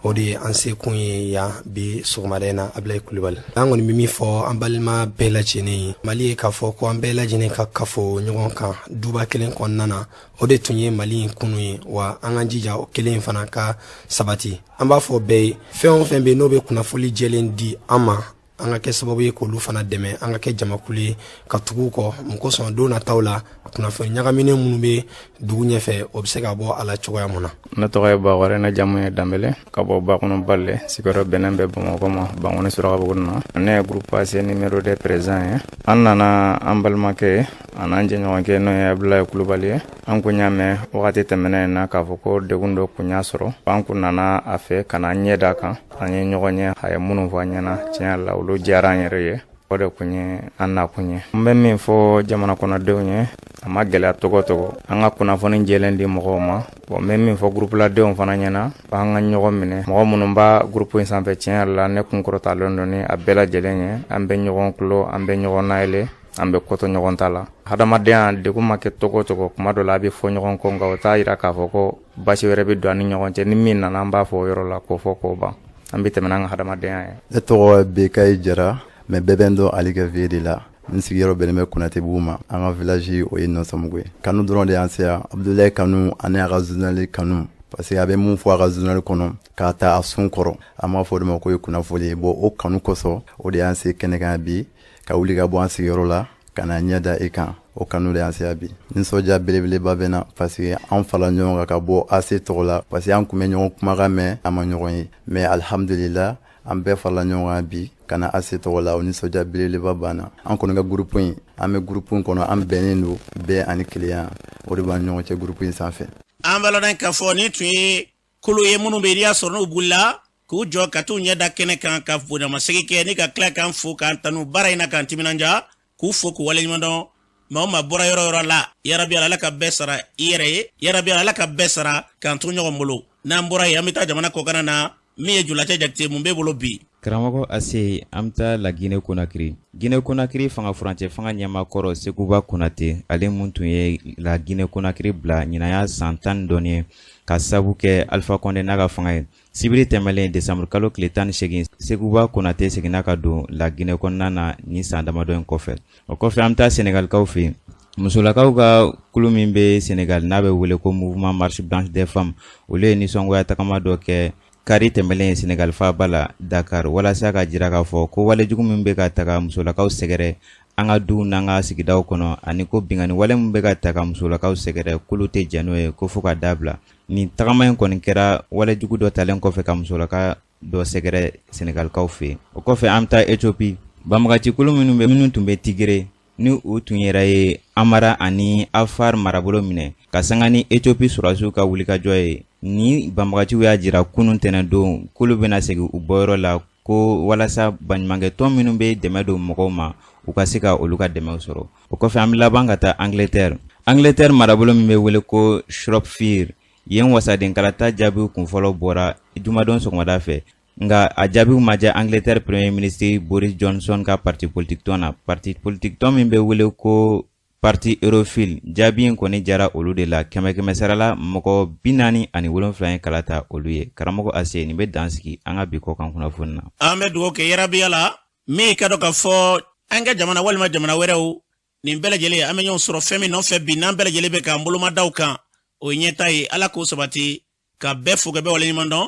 O de ye an sekun ye yan bi sɔgɔmada in na. Abilayi Kulubali, an kɔni bɛ min fɔ an balima bɛɛ lajɛlen ye Mali ye, k'a fɔ ko an bɛɛ lajɛlen ka kafo ɲɔgɔn kan duba kelen kɔnɔna na, o de tun ye Mali in kunu ye. Wa an ka jija o kelen fana ka sabati. An b'a fɔ bɛɛ ye, fɛn o fɛn bɛ yen n'o bɛ kunnafoli jɛlen di an ma, an ka kɛ sababu ye k'olu fana dɛmɛ, an ka kɛ jamakulu ye ka tugu kɔ. Mun kosɔn, don nataw la, kunnafoni ɲagaminen minnu bɛ dugu ɲɛfɛ, o bɛ se ka bɔ a la cogoya mun na. Ne tɔgɔ ye Bakɔrɛ, ne jamu ye Danbele, ka bɔ Bakɔnɔ Bale, sigiyɔrɔ bɛnnen bɛ Bamakɔ ma, Bankɔni Surakabugu na. Ne ye groupe AC numéro 2 président ye. An nana an balimakɛ a n'an jɛɲɔgɔnkɛ, n'o ye Abulayi Kulubali ye. An kun y'a mɛn wagati tɛmɛnen na k'a fɔ ko degun dɔ kun y'a sɔrɔ. An kun nana a fɛ ka na ɲɛ da kan. An ye ɲɔgɔn ye, a ye minnu fɔ an ɲɛna, tiɲɛ la, olu diyara an yɛrɛ ye. O de kun ye an nakun ye. N bɛ min fɔ jamana kɔnɔdenw ye, a ma gɛlɛya togo togo, an ka kunnafoni jɛlen di mɔgɔw ma. Bon, n bɛ min fɔ gurupuladenw fana ɲɛna, an ka ɲɔgɔn minɛ. Mɔgɔ minnu b'a gurupu in sanfɛ, tiɲɛ yɛrɛ la, ne kun kɔrɔtalen don ni a bɛɛ lajɛlen ye. An bɛ ɲɔgɔn kulo, an bɛ ɲɔgɔn nayɛlɛ, an bɛ kɔtɔ ɲɔgɔn ta la. Hadamadenya degun ma kɛ togo togo, kuma dɔ la a bɛ fɔ ɲɔgɔn kɔ, nka o t'a yira k'a fɔ ko basi wɛrɛ bɛ don an ni ɲɔgɔn cɛ. Ni min nana, an b'a fɔ o yɔrɔ la k'o fɔ k'o ban, an bɛ tɛmɛ n'an ka hadamadenya ye. Ne tɔgɔ Bekayi Jara, mais bɛɛ bɛ n dɔn Ali ka vie de la. N sigiyɔrɔ bɛnnen bɛ Konatebugu ma. An ka village, o ye Nɔsɔnbugu ye. Kanu dɔrɔn de y'an se yan, Abudulayi kanu ani a ka journal kanu, parce que a bɛ mun fɔ a ka journal kɔnɔ k'a ta a sun kɔrɔ, an b'a fɔ o de ma ko ye kunnafoli ye. Bon, o kanu kosɔn, o de y'an se kɛnɛ kan bi, ka wuli ka bɔ an sigiyɔrɔ la ka na ɲɛ da i kan. O kanu de y'an se yan bi. Nisɔndiya belebeleba bɛ na, parce que an fara ɲɔgɔn kan ka bɔ AC tɔgɔ la, parce que an kun bɛ ɲɔgɔn kumakan mɛn, an ma ɲɔgɔn ye, mais alhamdulillah, an bɛɛ farala ɲɔgɔn kan bi ka na AC tɔgɔ la. O nisɔndiya belebeleba b'an na. An kɔni ka groupe in, an bɛ groupe in kɔnɔ, an bɛnnen don bɛɛ ani kelenya, o de b'an ɲɔgɔn cɛ groupe in sanfɛ. An b'a lɔn k'a fɔ nin tun ye kolo ye minnu bɛ yen, n'i y'a sɔrɔ n'u wulila k'u jɔ ka t'u ɲɛ da kɛnɛ kan ka bonyamasegin kɛ ni ka tila k'an fo k'an tanu baara in na, k'an timinanja, k'u fo k'u waleɲuman dɔn. Maa o maa bɔra yɔrɔ yɔrɔ la, yarabi Ala ka bɛɛ sara i yɛrɛ ye, yarabi Ala ka bɛɛ sara k'an to ɲɔgɔn bolo. N'an bɔra yen, an bɛ taa jamana kɔkanna na. Min ye Julacɛ Jakite, mun b'e bolo bi? Karamɔgɔ Ase, an bɛ taa la Guinée Conakry. Guinée Conakry fanga furancɛ fanga ɲɛmaa kɔrɔ Sekuba Konate, ale mun tun ye la Guinée Conakry bila ɲinan y'a san 10 dɔɔni ye ka sabu kɛ Alpha Condé n'a ka fanga ye. Sibiri tɛmɛlen, décembre kalo tile 18, Sekuba Konate seginna ka don la Guinée kɔnɔna na ni san damadɔ in kɔfɛ. O kɔfɛ, an bɛ taa Sénégalikaw fɛ yen. Musolakaw ka kulu min bɛ Sénégal, n'a bɛ wele ko Mouvement Marche Blanche des Femmes, olu ye nisɔngoya tagama dɔ kɛ kari tɛmɛlen Sénégal faaba la Dakar, walasa ka jira k'a fɔ ko walejugu min bɛ ka taga musolakaw sɛgɛrɛ an ka duw n'an ka sigidaw kɔnɔ, ani ko binkanni wale min bɛ ka taga musolakaw sɛgɛrɛ, k'olu tɛ jɛn n'o ye, ko fo ka dabila. Nin tagama in kɔni kɛra walejugu dɔ talen kɔfɛ ka musolaka dɔ sɛgɛrɛ Senegalikaw fɛ yen. O kɔfɛ, an bɛ taa Ethiopie. Banbagaci kulu minnu bɛ minnu tun bɛ Tigre, ni u tun yɛrɛ ye Amara ani Afar marabolo minɛ ka sanga ni Ethiopie sɔrɔdasiw ka wulikajɔ ye. Ni banbagaciw y'a jira kunun tɛnɛndon k'olu bɛna segin u bɔyɔrɔ la ko walasa baɲumankɛtɔn minnu bɛ dɛmɛ don mɔgɔw ma, u ka se ka olu ka dɛmɛw sɔrɔ. O kɔfɛ, an bɛ laban ka taa Angleterre. Angleterre marabolo min bɛ wele ko Shropshire, yen wasadenkalata jaabiw kunfɔlɔ bɔra jumadon sɔgɔmada fɛ, nka a jaabiw ma diya Angleterre Premier ministre Boris Johnson ka parti politique tɔn na. Parti politique tɔn min bɛ wele ko parti europhile, jaabi in kɔni diyara olu de la. Kɛmɛ kɛmɛ sara la, mɔgɔ 47 ye kala ta olu ye. Karamɔgɔ Ase, nin bɛ dan sigi an ka bi kɔkan kunnafoni na. An bɛ dugawu kɛ yarabi la min ka dɔn k'a fɔ an ka jamana walima jamana wɛrɛw, nin bɛɛ lajɛlen an bɛ ɲɔgɔn sɔrɔ fɛn min nɔfɛ bi, n'an bɛɛ lajɛlen bɛ k'an bolomadaw kan, o ye ɲɛta ye. Ala k'o sabati ka bɛɛ fo ka bɛɛ waleɲuman dɔn.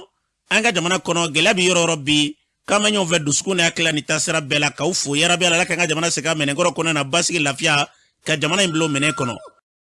An ka jamana kɔnɔ, gɛlɛya bɛ yɔrɔ yɔrɔ bi, k'an bɛ ɲɔgɔn fɛ dusukun ni hakilila ni taasira bɛɛ la, k'aw fo yarabi. Ala k'an ka jamana segin a minɛnkɔrɔ kɔnɔ na basigi, lafiya, ka jamana in bila minɛ kɔnɔ.